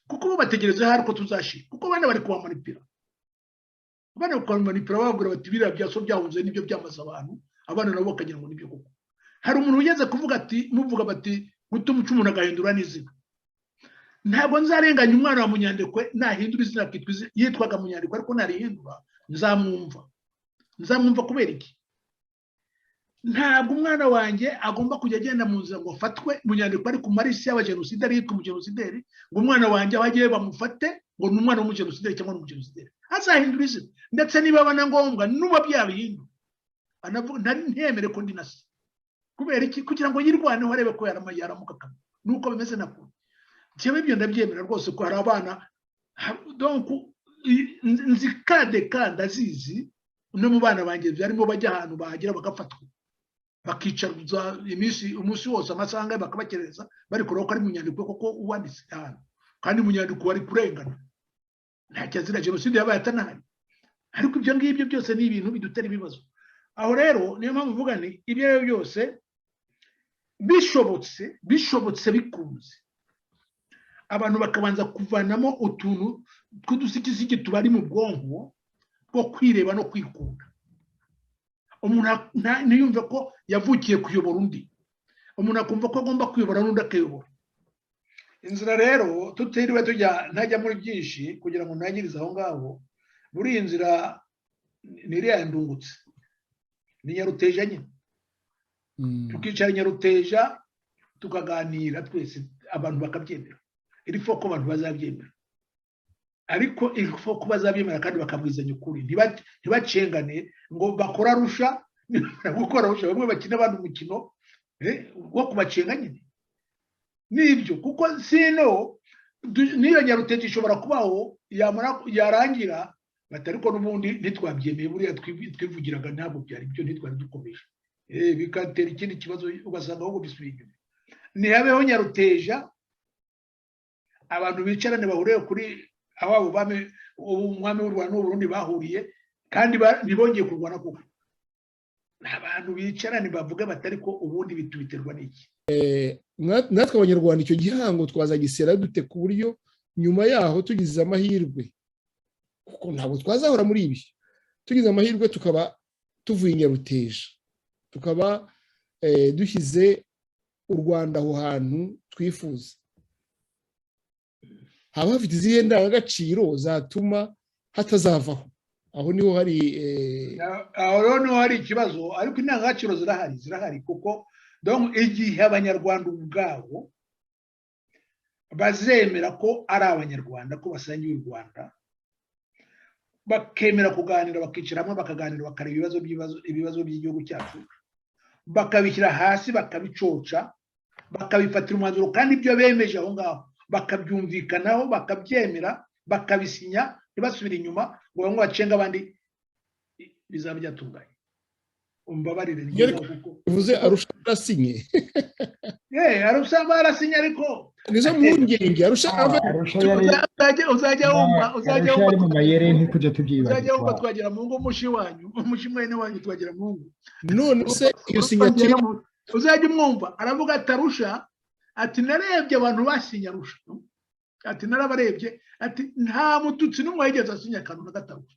B: kuko ubu bategereza hari ko tuzashira, kuko abana bari kubamanipira, abana bari kubamanipira, bababwira bati: "Biriya bya so byahunze nibyo byamaze abantu." Abana nabo bakagira ngo nibyo koko. Hari umuntu ugeze kuvuga ati, muvuga bati guta umuco, umuntu agahindura n'izina. Ntabwo nzarenganya umwana wa Munyandekwe nahindura izina, akitwa yitwaga Munyandekwe, ariko narihindura nzamwumva. Nzamwumva kubera iki? Ntabwo umwana wanjye agomba kujya agenda mu nzira ngo afatwe. Munyandekwe ari ku marisi y'abajenosideri, yitwa umujenosideri, ngo umwana wanjye aho agiye bamufate ngo ni umwana w'umujenosideri cyangwa ni umujenosideri. Azahindura izina, ndetse niba na ngombwa nuba byabihindura ntiyemere ko ndi na se. Kubera iki? Kugira ngo yirwaneho, arebe ko yaramuka akamaro. Nuko bimeze na kure. Njyewe ibyo ndabyemera rwose, ko hari abana, donc nzi kade ka ndazizi no mu bana banjye barimo, bajya ahantu bahagera bagafatwa, bakicaza iminsi, umunsi wose, amasaha angahe, bakabakerereza, bari kureba ko ari mu nyandiko koko uwanditse ahantu, kandi mu nyandiko bari kurengana, nta cyazira, jenoside yabaye atanahari. Ariko ibyo ngibyo byose ni ibintu bidutera ibibazo. Aho rero niyo mpamvu mvuga ni ibyo ari byo byose, bishobotse, bishobotse, bikunze, abantu bakabanza kuvanamo utuntu tw'udusigisigi tubari mu bwonko two kwireba no kwikunda, umuntu ntiyumve ko yavukiye kuyobora undi, umuntu akumva ko agomba kuyobora n'undi akayobora inzira. Rero tutiriwe tujya, ntajya muri byinshi kugira ngo ntangirize aho ngaho muri iyi nzira. Ni iriya Ndungutse, ni Nyaruteja nyine. Tukicara Nyaruteja, tukaganira twese, abantu bakabyemera. Il faut ko abantu bazabyemera, ariko il faut ko bazabyemera kandi bakabwizanya ukuri, ntibacengane ngo bakore Arusha. Gukora Arusha, bamwe bakina abandi umukino wo kubacenga nyine. Nibyo, kuko sino n'iyo Nyaruteja ishobora kubaho, yamara yarangira bati: "Ariko n'ubundi ntitwabyemeye, buriya twivugiraga ntabwo byari byo, ntitwari dukomeje." Bigatera ikindi kibazo, ugasanga ahubwo bisubiye inyuma. Ntihabeho Nyaruteja, abantu bicarane, bahuriye kuri aho abo bami, umwami w'u Rwanda n'Uburundi bahuriye, kandi ntibongeye kurwana, kuko abantu bicarane bavuga bati: "Ariko ubundi bitubiterwa n'iki?"
D: Natwe Abanyarwanda icyo gihango twazagisera dute, ku buryo nyuma yaho tugize amahirwe, kuko ntabwo twazahora muri ibi, tugize amahirwe tukaba tuvuye Nyaruteja, tukaba dushyize u Rwanda aho hantu twifuza, haba hafite izihe ndangagaciro zatuma hatazavaho? Aho niho hari
B: Aho rero niho hari ikibazo, ariko indangagaciro zirahari, zirahari, kuko igihe Abanyarwanda ubwabo bazemera ko ari Abanyarwanda, ko basangiye u Rwanda, bakemera kuganira, bakicara hamwe bakaganira, bakareba ibibazo by'igihugu cyacu, bakabishyira hasi, bakabicoca, bakabifatira umwanzuro, kandi ibyo bemeje aho ngaho bakabyumvikanaho, bakabyemera, bakabisinya, ntibasubire inyuma ngo bamwe bacenga abandi, bizaba byatunganye. Umbabarire.
D: Bivuze Arusha barasinye.
B: Arusha barasinye, ariko
D: Nizo mpungenge Arusha.
B: Uzajya wumva, uzajya
F: wumva mu mayeri, ntitujya
B: tubyibagirwa. Uzajya wumva Twagira Mungu, umushi wanyu, umushi mwene wanyu Twagira Mungu.
D: None se iyo signature
B: Uzajya umwumva aravuga ati: "Arusha," ati: "narebye abantu basinye Arusha," ati: "narabarebye," ati: "nta Mututsi n'umwe wigeze asinya akantu na gatatu.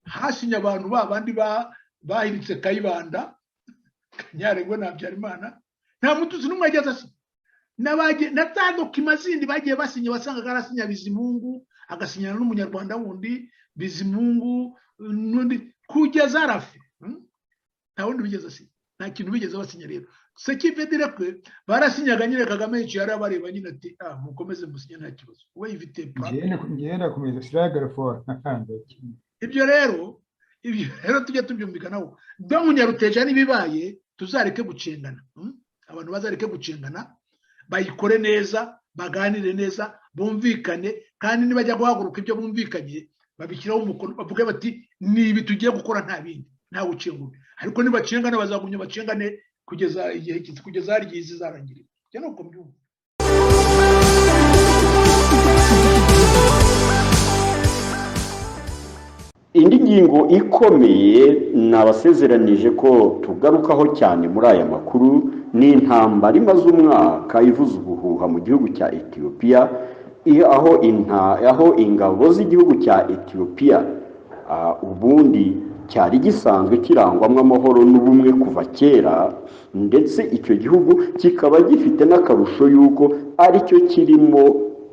B: Hasinye abantu ba bandi bahiritse Kayibanda, Kanyarengwe na Habyarimana. Nta Mututsi n'umwe wigeze asinya." Na za documents zindi bagiye basinya, wasangaga arasinya Bizimungu, agasinyana n'Umunyarwanda wundi, Bizimungu n'undi, kugeza arafe nta wundi bigeze asinya, nta kintu bigeze basinya. Rero ce qui veut dire que barasinyaga nyine, Kagame yicaye arabareba nyine, ati: "Ah, mukomeze musinye, nta kibazo." We ifite
F: Ngenda ndakomeza siragarafora.
B: Ibyo rero tujya tubyumvikanaho. Donc Nyaruteja n'ibibaye, tuzareke gucengana, abantu bazareke gucengana, bayikore neza, baganire neza, bumvikane, kandi nibajya guhaguruka, ibyo bumvikanye babishyiraho umukono, bavuge bati: "Ni ibi tugiye gukora, nta bindi, nta gucengura." Ariko nibacengana, bazagumya bacengane kugeza igihe, kugeza hari igihe isi izarangirira. Ibyo ni uko mbyumva.
A: Indi ngingo ikomeye nabasezeranije ko tugarukaho cyane muri aya makuru ni intambara imaze umwaka ivuza ubuhuha mu gihugu cya Etiyopiya, aho ingabo z'igihugu cya Etiyopiya, ubundi cyari gisanzwe kirangwamo amahoro n'ubumwe kuva kera, ndetse icyo gihugu kikaba gifite n'akarusho y'uko aricyo kirimo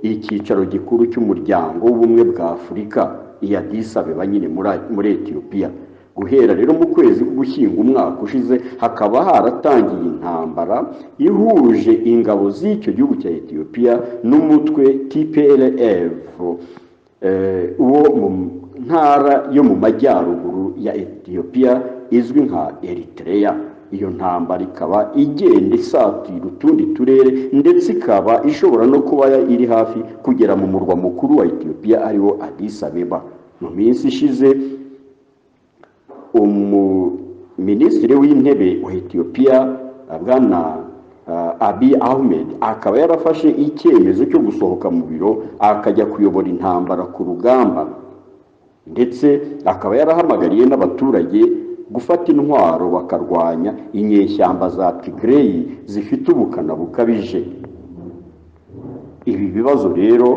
A: icyicaro gikuru cy'Umuryango w'Ubumwe bwa Afurika i Addis Abeba nyine muri Etiyopiya. Guhera rero mu kwezi k'Ugushyingo umwaka ushize, hakaba haratangiye intambara ihuje ingabo z'icyo gihugu cya Etiyopiya n'umutwe TPLF wo mu ntara yo mu majyaruguru ya Etiyopiya izwi nka Eritrea. Iyo ntambara ikaba igenda isatira utundi turere, ndetse ikaba ishobora no kuba iri hafi kugera mu murwa mukuru wa Etiyopiya, ariwo Addis Abeba. Mu minsi ishize, Minisitiri w'Intebe wa Etiyopiya, Bwana Abiy Ahmed, akaba yarafashe icyemezo cyo gusohoka mu biro akajya kuyobora intambara ku rugamba, ndetse akaba yarahamagariye n'abaturage gufata intwaro bakarwanya inyeshyamba za Tigray zifite ubukana bukabije. Ibi bibazo rero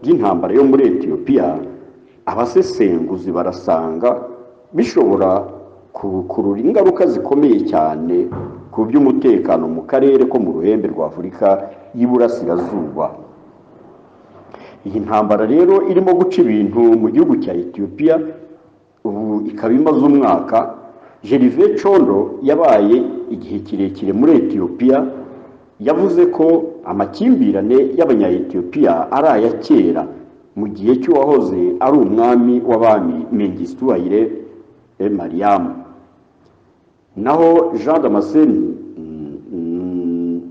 A: by'intambara yo muri Etiyopiya, abasesenguzi barasanga bishobora gukurura ingaruka zikomeye cyane ku by'umutekano mu karere ko mu ruhembe rwa Afurika y'Iburasirazuba. Iyi ntambara rero irimo guca ibintu mu gihugu cya Etiyopiya ubu ikaba imaze umwaka. Gervais Condo yabaye igihe kirekire muri Etiyopiya, yavuze ko amakimbirane y'Abanya-Etiyopiya ari aya kera, mu gihe cy'uwahoze ari umwami w'abami Mengistu Haile Mariam. Naho Jean Damascene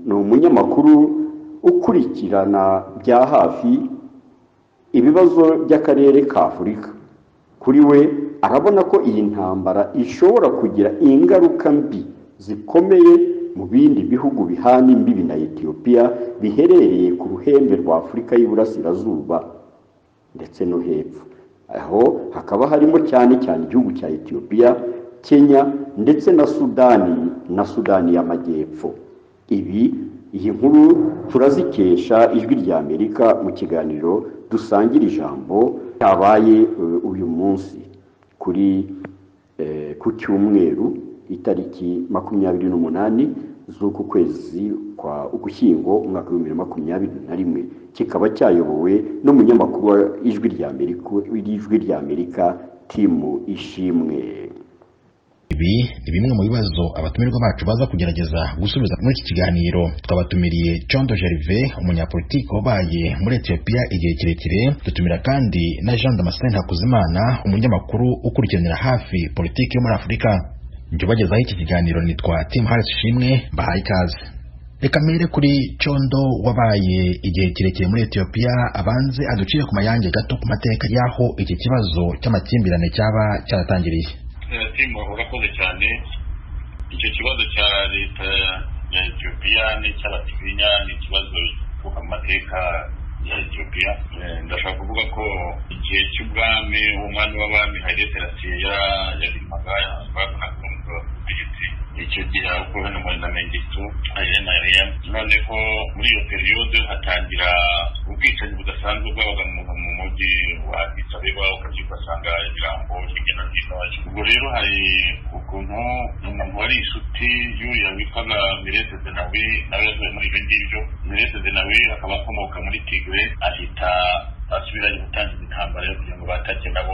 A: ni umunyamakuru ukurikirana bya hafi ibibazo by'akarere ka Afurika. Kuri we arabona ko iyi ntambara ishobora kugira ingaruka mbi zikomeye mu bindi bihugu bihana imbibi na Etiyopiya biherereye ku ruhembe rwa Afurika y'Iburasirazuba ndetse no hepfo, aho hakaba harimo cyane cyane igihugu cya Etiyopiya, Kenya ndetse na Sudani na Sudani y'Amajyepfo. Ibi iyi nkuru turazikesha Ijwi rya Amerika mu kiganiro Dusangira Ijambo cyabaye uyu munsi kuri ku cyumweru itariki 28 z'uku kwezi kwa Ugushyingo umwaka wa 2021, kikaba cyayobowe n'umunyamakuru wa Ijwi rya Amerika Timu Ishimwe.
G: Ibi ni bimwe mu bibazo abatumirwa bacu baza kugerageza gusubiza muri iki kiganiro. Twabatumiriye Condo Gervais, umunyapolitiki wabaye muri Etiyopiya igihe kirekire. Dutumira kandi na Jean Damascene Hakuzimana, umunyamakuru ukurikiranira hafi politiki yo muri Afurika. Njye ubagezaho iki kiganiro nitwa Tim Harris Shimwe, mbahaye ikaze. Reka mpere kuri Condo wabaye igihe kirekire muri Etiyopiya, abanze aducire ku mayange gato ku mateka y'aho iki kibazo cy'amakimbirane cyaba cyaratangiriye.
H: Timu, urakoze cyane. Icyo kibazo cya leta ya Etiyopiya n'icy'Abatiginya ni ikibazo gituruka mu mateka ya Etiyopiya. Ndashaka kuvuga ko igihe cy'ubwami, umwami w'abami Haile Selassie yarimaga, babonaga ubutegetsi icyo gihe guverinoma na Mengistu Haile Mariam. Noneho muri iyo période hatangira ubwicanyi budasanzwe bwabaga mu mujyi wa Addis Abeba, ukabyuka ugasanga ibirambo hirya no hino. Ubwo rero hari ukuntu umuntu wari inshuti y'uriya witwaga Meles Zenawi nawe yavuye muri ibyo ngibyo. Meles Zenawi akaba akomoka muri Tigre, ahita asubirayo gutangiza intambara yo kugira ngo batake nabo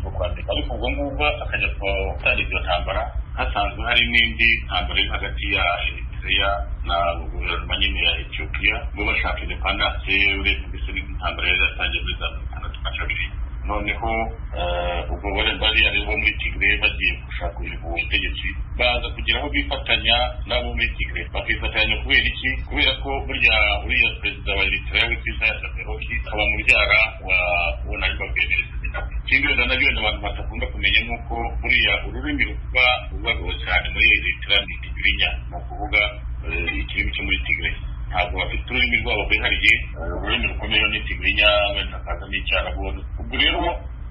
H: bwo kwandika. Ariko ubwo ngubwo akajya gutangiza iyo ntambara, hasanzwe hari n'indi ntambara iri hagati ya Eritrea na guverinoma nyine ya Ethiopia, bo bashaka indépendance, urebye mbese n'intambara yari yatangiye muri za 62. Noneho ubwo bari ari bo muri Tigre bagiye gushaka ubutegetsi, baza kugira aho bifatanya n'abo muri Tigre. Bakifatanya kubera iki? Kubera ko burya uriya perezida wa Eritrea witwa Isaias Afwerki akaba mubyara wa uwo nari mbabwiye, Meles Zenawi. Ikindi wenda nabyo wenda abantu batakunda kumenya ni uko buriya ururimi ruvuga ruvugwa cyane muri Eritrea ni Tigrinya, ni ukuvuga ikirimi cyo muri Tigre. Ntabwo bafite ururimi rwabo rwihariye, ururimi rukomeye ni Tigrinya, wenda hakaza n'Icyarabu. Ubwo rero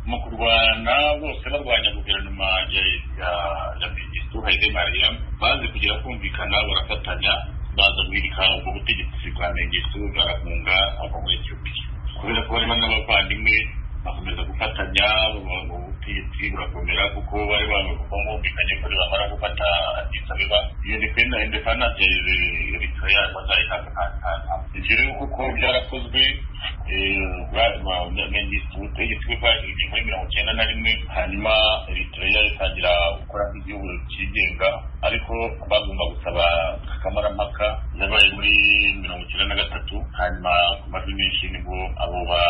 H: mu kurwana bose barwanya guverinoma ya Mengistu Haile Mariam, baze kugira kumvikana, barafatanya, baza guhirika ubwo butegetsi bwa Mengistu, barahunga ava muri Etiyopiya. Kubera ko barimo n'abavandimwe, bakomeza gufatanya, ubutegetsi burakomera, kuko bari bumvikanye ko nibamara gufata Addis Abeba, iyo indépendance ya Eritrea bazayihabwa. Ibyo rero kuko byarakozwe, Mengistu ubutegetsi bwe bwahiye muri 91, hanyuma Eritrea itangira gukora nk'igihugu cyigenga, ariko bagomba gusaba kamarampaka yabaye muri 93, hanyuma ku majwi menshi nibwo abo ba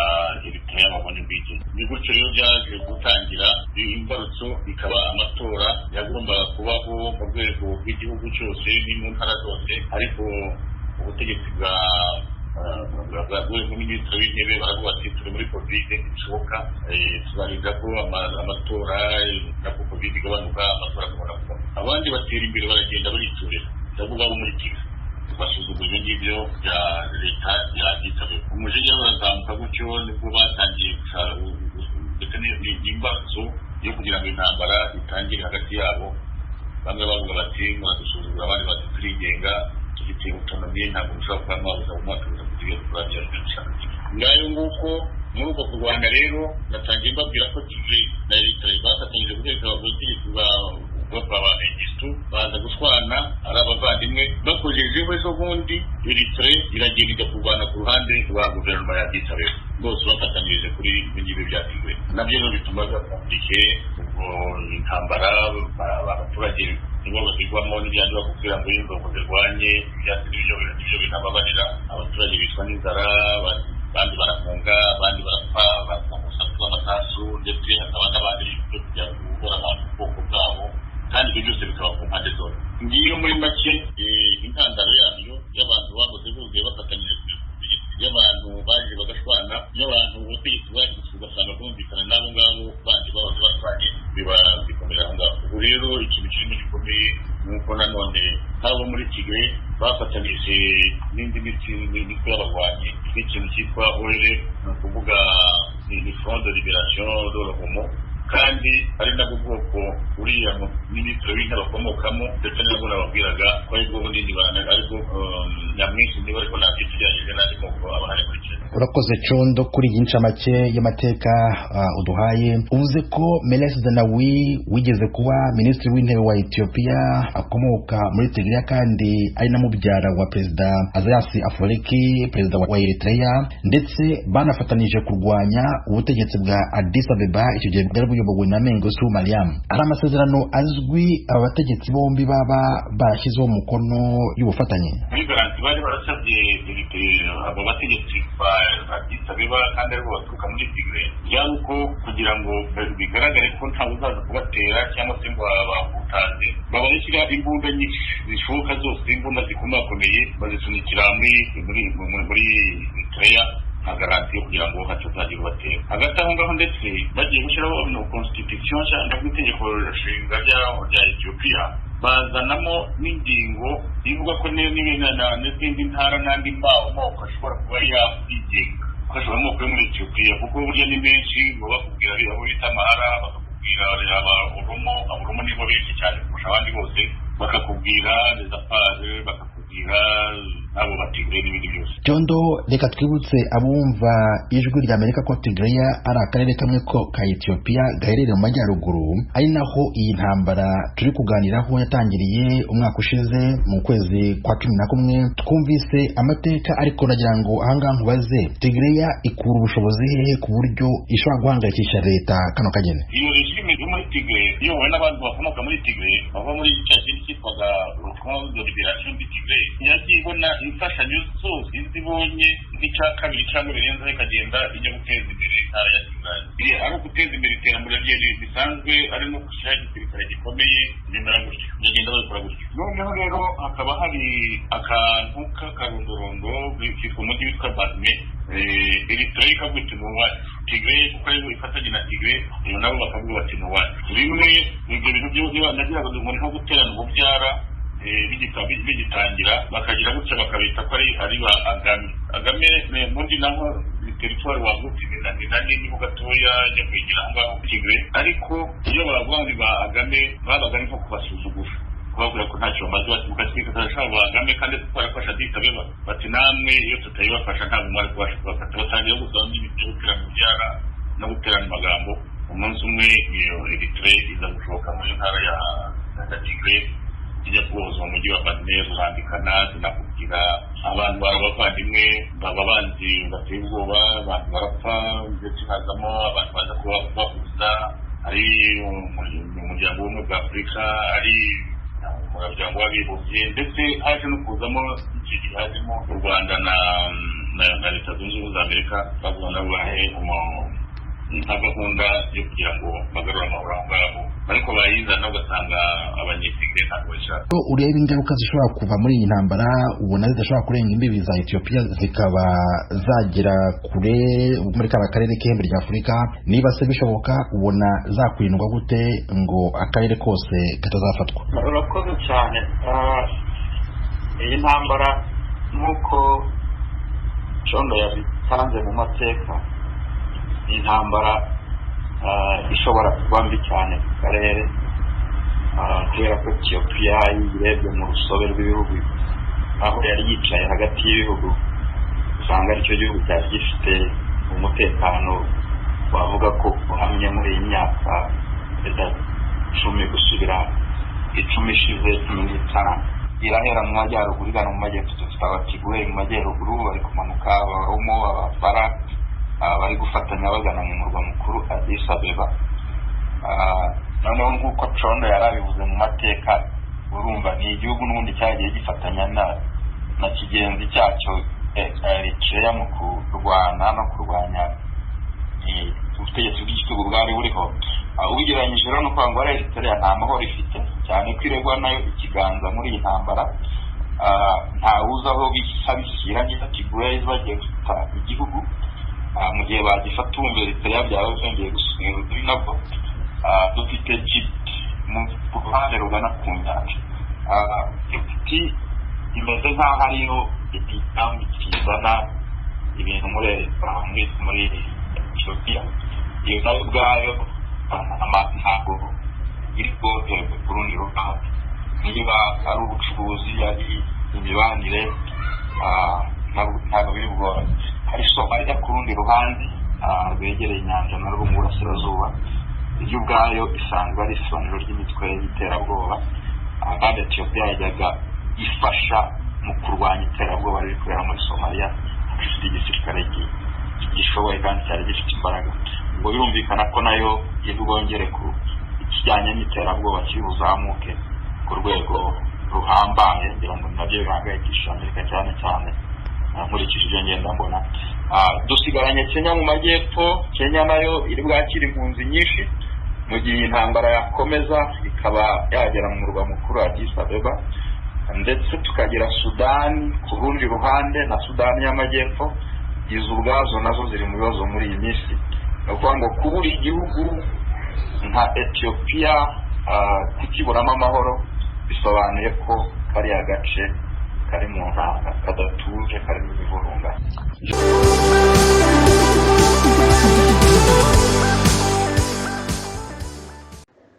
H: Eritrea babonye ubwigenge. Ni gutyo rero byaje gutangira. Imbarutso ikaba amatora yagombaga kubaho mu rwego rw'igihugu cyose ni mu ntara zose, ariko ubutegetsi bwa minisitiri w'intebe baravuga ati: "Turi muri COVID, ntibishoboka, tuzarinda ko amatora nako COVID igabanuka, amatora akabona kuba." Abandi batera imbere, baragenda bariturira, ndavuga abo muri Kigali, basuzugura ibyo ngibyo bya leta ya Addis Abeba. Umujinya urazamuka gutyo, nibwo batangiye ndetse n'imbarutso yo kugira ngo intambara itangire hagati yabo. Bamwe bavuga bati: "Muradusuzugura," abandi bati: "Turigenga, dufite autonomie, ntabwo mushobora kuba mwabuza mu mwaka kuza kugira ibyo dushaka." Ngayo nguko. Muri uko kurwana rero, natangiye mbabwira ko Tigre na Eritrea bafatanyije gutereka ubutegetsi bwa ba Mengistu, baza gushwana ari abavandimwe. Bakojejeho ejo bundi, Eritrea iragenda ijya kurwana ku ruhande rwa guverinoma ya Addis Abeba, bose bafatanyirije kuri ibyo ngibyo bya Tigre. Nabyo rero bituma biba compliqué ubwo. Intambara abaturage nibo bazigwamo, n'ibyandu bakubwira ngo inzovu zirwanye ibyatsi n'ibyo binababarira. Abaturage bicwa n'inzara, abandi barafunga, abandi barapfa bagusa amasasu, ndetse hakaba n'abandi byo kujya gukora abantu ubwoko bwabo, kandi ibyo byose bikaba ku mpande zombi. Ngiyo muri make intandaro yabyo, y'abantu bahoze buzuye bafatanyije ku butegetsi, y'abantu baje bagashwana, y'abantu ubutegetsi bwaje ugasanga bwumvikana n'abo ngabo bandi bahoze barwanye, biba bikomera aho ngaho. Ubu rero ikintu kirimo gikomeye ni uko nanone nk'abo muri Tigray bafatanyije n'indi mitwe y'abarwanyi n'ikintu cyitwa OLF, ni ukuvuga ni Front de Liberation de l'Oromo, kandi ari nabwo bwoko uriya minisitiri w'intebe akomokamo, ndetse nabwo nababwiraga ko aribwo bunini aribwo nyamwinshi, niba ariko nabyita ugereranyije n'andi moko aba ahari muri Kenya.
G: Urakoze Condo kuri iyi ncamake y'amateka uduhaye. Uvuze ko Meles Zenawi wigeze kuba minisitiri w'intebe wa Ethiopia akomoka muri Tigray, kandi ari na mubyara wa perezida Isaias Afwerki, perezida wa Eritrea, ndetse banafatanije kurwanya ubutegetsi bwa Addis Abeba icyo gihe bwari buyobowe na Mengistu Mariam. Hari amasezerano azwi aba bategetsi bombi baba barashyizeho umukono y'ubufatanye?
H: Muri garantie bari barasabye abo bategetsi ba Addis Abeba, kandi aribo baturuka muri Tigray, byari uko kugira ngo bigaragare ko ntawe uzaza kubatera cyangwa se ngo bahutaze, babashyira imbunda nyinshi zishoboka zose, imbunda zikomakomeye, bazisunikira muri Eritrea nka garantie yo kugira ngo hatazagira ubatera. Hagati aho ngaho ndetse bagiye gushyiraho constitution nshya, ndavuga itegeko nshinga rya Ethiopia, bazanamo n'ingingo ivuga ko n'izindi ntara n'andi moko ashobora kuba yakwigenga, ko ashobora amoko yo muri Ethiopia, kuko burya ni menshi. Ngo bakubwira abo bita Amahara, bakakubwira aba Oromo, Aboromo nibo benshi cyane kurusha abandi bose, bakakubwira les Afar, bakakubwira n'abo Batigre n'ibindi byose.
G: Jondo, reka twibutse abumva Ijwi rya Amerika ko Tigray ari akarere kamwe ko ka Ethiopia gaherereye mu majyaruguru, ari naho iyi ntambara turi kuganiraho yatangiriye umwaka ushize mu kwezi kwa 11. Twumvise amateka, ariko nagira ngo ahangaha nkubaze: Tigray ikura ubushobozi hehe ku buryo ishobora guhangayikisha leta kano kageni?
H: Iyo regime yo muri Tigray iyobowe n'abantu bakomoka muri Tigray, bava muri cya kintu cyitwaga Front de Liberation du Tigray, yagiye ibona imfashanyo zose izibonye nk'icya kabiri cyangwa birenzeho, ikagenda ijya guteza imbere intara ya Tigray. Ari uguteza imbere iterambere rye risanzwe, ari no gushyiraho igisirikare gikomeye, bimera gutyo, bagenda babikora gutyo. Noneho rero hakaba hari akantu k'akarondorondo kitwa umujyi witwa Badme. Eritrea ikavuga iti ni uwacu. Tigray, kuko aribo ifatanye na Tigray, nabo bakavuga bati ni uwacu. Rimwe ibyo bintu byose nagiraga ngo ni nko guterana ububyara, bigitangira bakagira gutya bakabita ko ari ba Agame. Agame ubundi naho ni territoire wagutse, ni na nini ho gatoya ijya kwegera aho ngaho Tigray, ariko iyo bavuga ngo ni ba Agame babaga ari nko kubasuzugura, kubabwira ko ntacyo bamaze. Bati mukatwika turashaka ba Agame kandi twarafasha Addis Abeba, bati namwe iyo tutayibafasha ntabwo mwari kubasha kubafata. Batangira gusaba n'ibintu byo guterana ububyara no guterana amagambo. Umunsi umwe iyo Eritrea iza gushoka muri ntara ya Tigray, ijya kubohoza umujyi wa Badme, rurambikana zinakubwira abantu bari abavandimwe baba banzi bateye ubwoba, abantu barapfa, ndetse hazamo abantu baza kubahuza, ari umuryango w'ubumwe bwa Afurika, ari umuryango w'abibumbye, ndetse haje no kuzamo icyo gihe hajemo u Rwanda na Leta Zunze Ubumwe za Amerika, bavuga nabo bahe nka gahunda yo kugira ngo bagarure amahoro aho ngaho, ariko bayizana ugasanga abanyetigre ntabwo babishaka.
G: Ko ureba ingaruka zishobora kuva muri iyi ntambara, ubona zidashobora kurenga imbibi za Ethiopia zikaba zagera kure muri kariya karere k'ihembe rya Afurika? Niba se bishoboka, ubona zakwirindwa gute ngo akarere kose katazafatwa?
I: Urakoze cyane. Iyi ntambara, nk'uko Condo yabitanze mu mateka, ni intambara ishobora kuba mbi cyane ku karere, kubera ko Etiyopiya iyo uyirebye mu rusobe rw'ibihugu, aho yari yicaye hagati y'ibihugu, usanga aricyo gihugu cyari gifite umutekano wavuga ko uhamye muri iyi myaka 10 gusubira 10 ishize, 15. Irahera mu majyaruguru igana mu majyepfo. Dufite Abatigwe mu majyaruguru bari kumanuka, Abaromo, Abafara bari gufatanya bagana mu murwa mukuru Addis Abeba. Noneho nk'uko Condo yari abivuze mu mateka, urumva ni igihugu n'ubundi cyagiye gifatanya na kigenzi cyacyo Eritrea mu kurwana no kurwanya ubutegetsi bw'igitugu bwari buriho. Ubigereranyije rero no kuvuga ngo Eritrea nta mahoro ifite, cyane ko iregwa nayo ikiganza muri iyi ntambara. Ntawuzi aho bishyira niba Tigray bagiye gufata igihugu. Mu gihe bagifata, wumva Eritrea byaba byongeye gusubira urudubi. Nabwo dufite Djibouti mu ruhande rugana ku nyanja. Djibouti imeze nk'aho ariyo igitambi kizana ibintu muri Ethiopia. Iyo nayo ubwayo ntabwo iri bworoherwe. Ku rundi ruhande, niba ari ubucuruzi, ari imibanire, ntabwo biri bworohe. Hari Somaliya ku rundi ruhande rwegereye inyanja narwo mu burasirazuba. Iyo ubwayo isanzwe ari isobanuro ry'imitwe y'iterabwoba, kandi Etiyopiya yajyaga ifasha mu kurwanya iterabwoba riri kubera muri Somaliya, ifite igisirikare gishoboye kandi cyari gifite imbaraga. Ubwo birumvikana ko nayo iri bwongere ku ikijyanye n'iterabwoba kiri buzamuke ku rwego ruhambaye. Ngira ngo nabyo bihangayikishije Amerika cyane cyane, nkurikije ibyo ngenda mbona. Dusigaranye Kenya mu majyepfo. Kenya nayo iri bwakire impunzi nyinshi mu gihe intambara yakomeza ikaba yagera mu murwa mukuru Addis Abeba. Ndetse tukagira Sudani ku rundi ruhande, na Sudani y'Amajyepfo. Izo ubwazo nazo ziri mu bibazo muri iyi minsi. Ni ukuvuga ngo kubura igihugu nka Etiyopiya, kukiburamo amahoro, bisobanuye ko kariya gace kari mu ntambara, kadatuje, karimo imivurungano.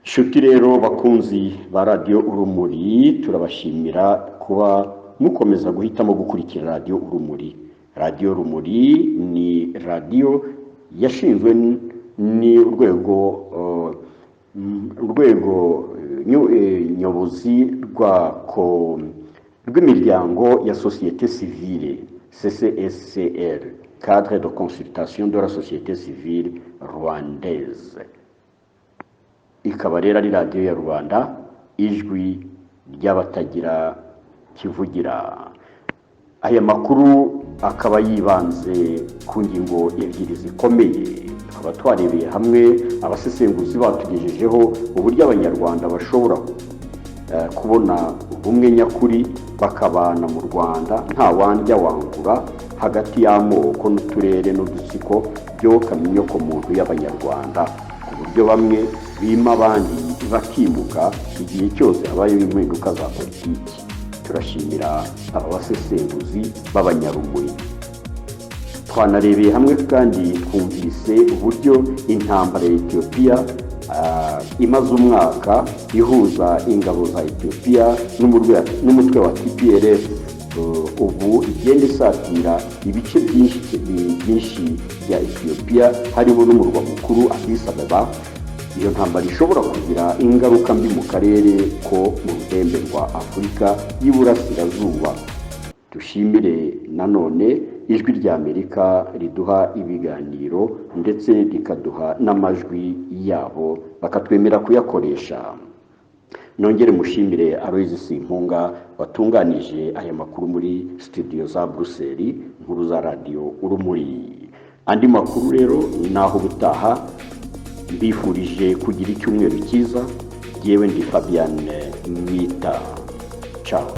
A: Nshuti rero bakunzi ba Radiyo Urumuri, turabashimira kuba mukomeza guhitamo gukurikira Radiyo Urumuri. Radiyo Urumuri ni radiyo yashinzwe ni urwego nyobozi rw'imiryango ya sosiyete sivile, CCSCR, cadre de consultation de la société civile rwandaise. Ikaba rero ari radiyo ya rubanda, ijwi ry'abatagira kivugira. Aya makuru akaba yibanze ku ngingo ebyiri zikomeye. Tukaba twarebeye hamwe, abasesenguzi batugejejeho uburyo Abanyarwanda bashobora kubona ubumwe nyakuri, bakabana mu Rwanda nta wandya wangura hagati y'amoko n'uturere n'udutsiko byo muntu y'Abanyarwanda, ku buryo bamwe bima abandi bakimuka igihe cyose habayeho impinduka za politiki. Turashimira aba basesenguzi b'abanyarumuri. Twanarebeye hamwe kandi twumvise uburyo intambara ya Etiyopiya imaze umwaka ihuza ingabo za Etiyopiya n'umutwe wa TPLF, ubu igenda isatira ibice byinshi byinshi bya Etiyopiya, harimo n'umurwa mukuru Addis Ababa. Iyo ntambara ishobora kugira ingaruka mbi mu karere ko mu ruhembe rwa Afurika y'Iburasirazuba. Dushimire nanone Ijwi ry'Amerika riduha ibiganiro ndetse rikaduha n'amajwi yabo, bakatwemera kuyakoresha. Nongere mushimire Aloyizi Simpunga watunganije aya makuru muri studio za Buruseli nkuru za Radiyo Urumuri. Andi makuru rero ni aho ubutaha. Mbifurije kugira icyumweru cyiza. Yewe, ndi Fabian Mwita. Ciao.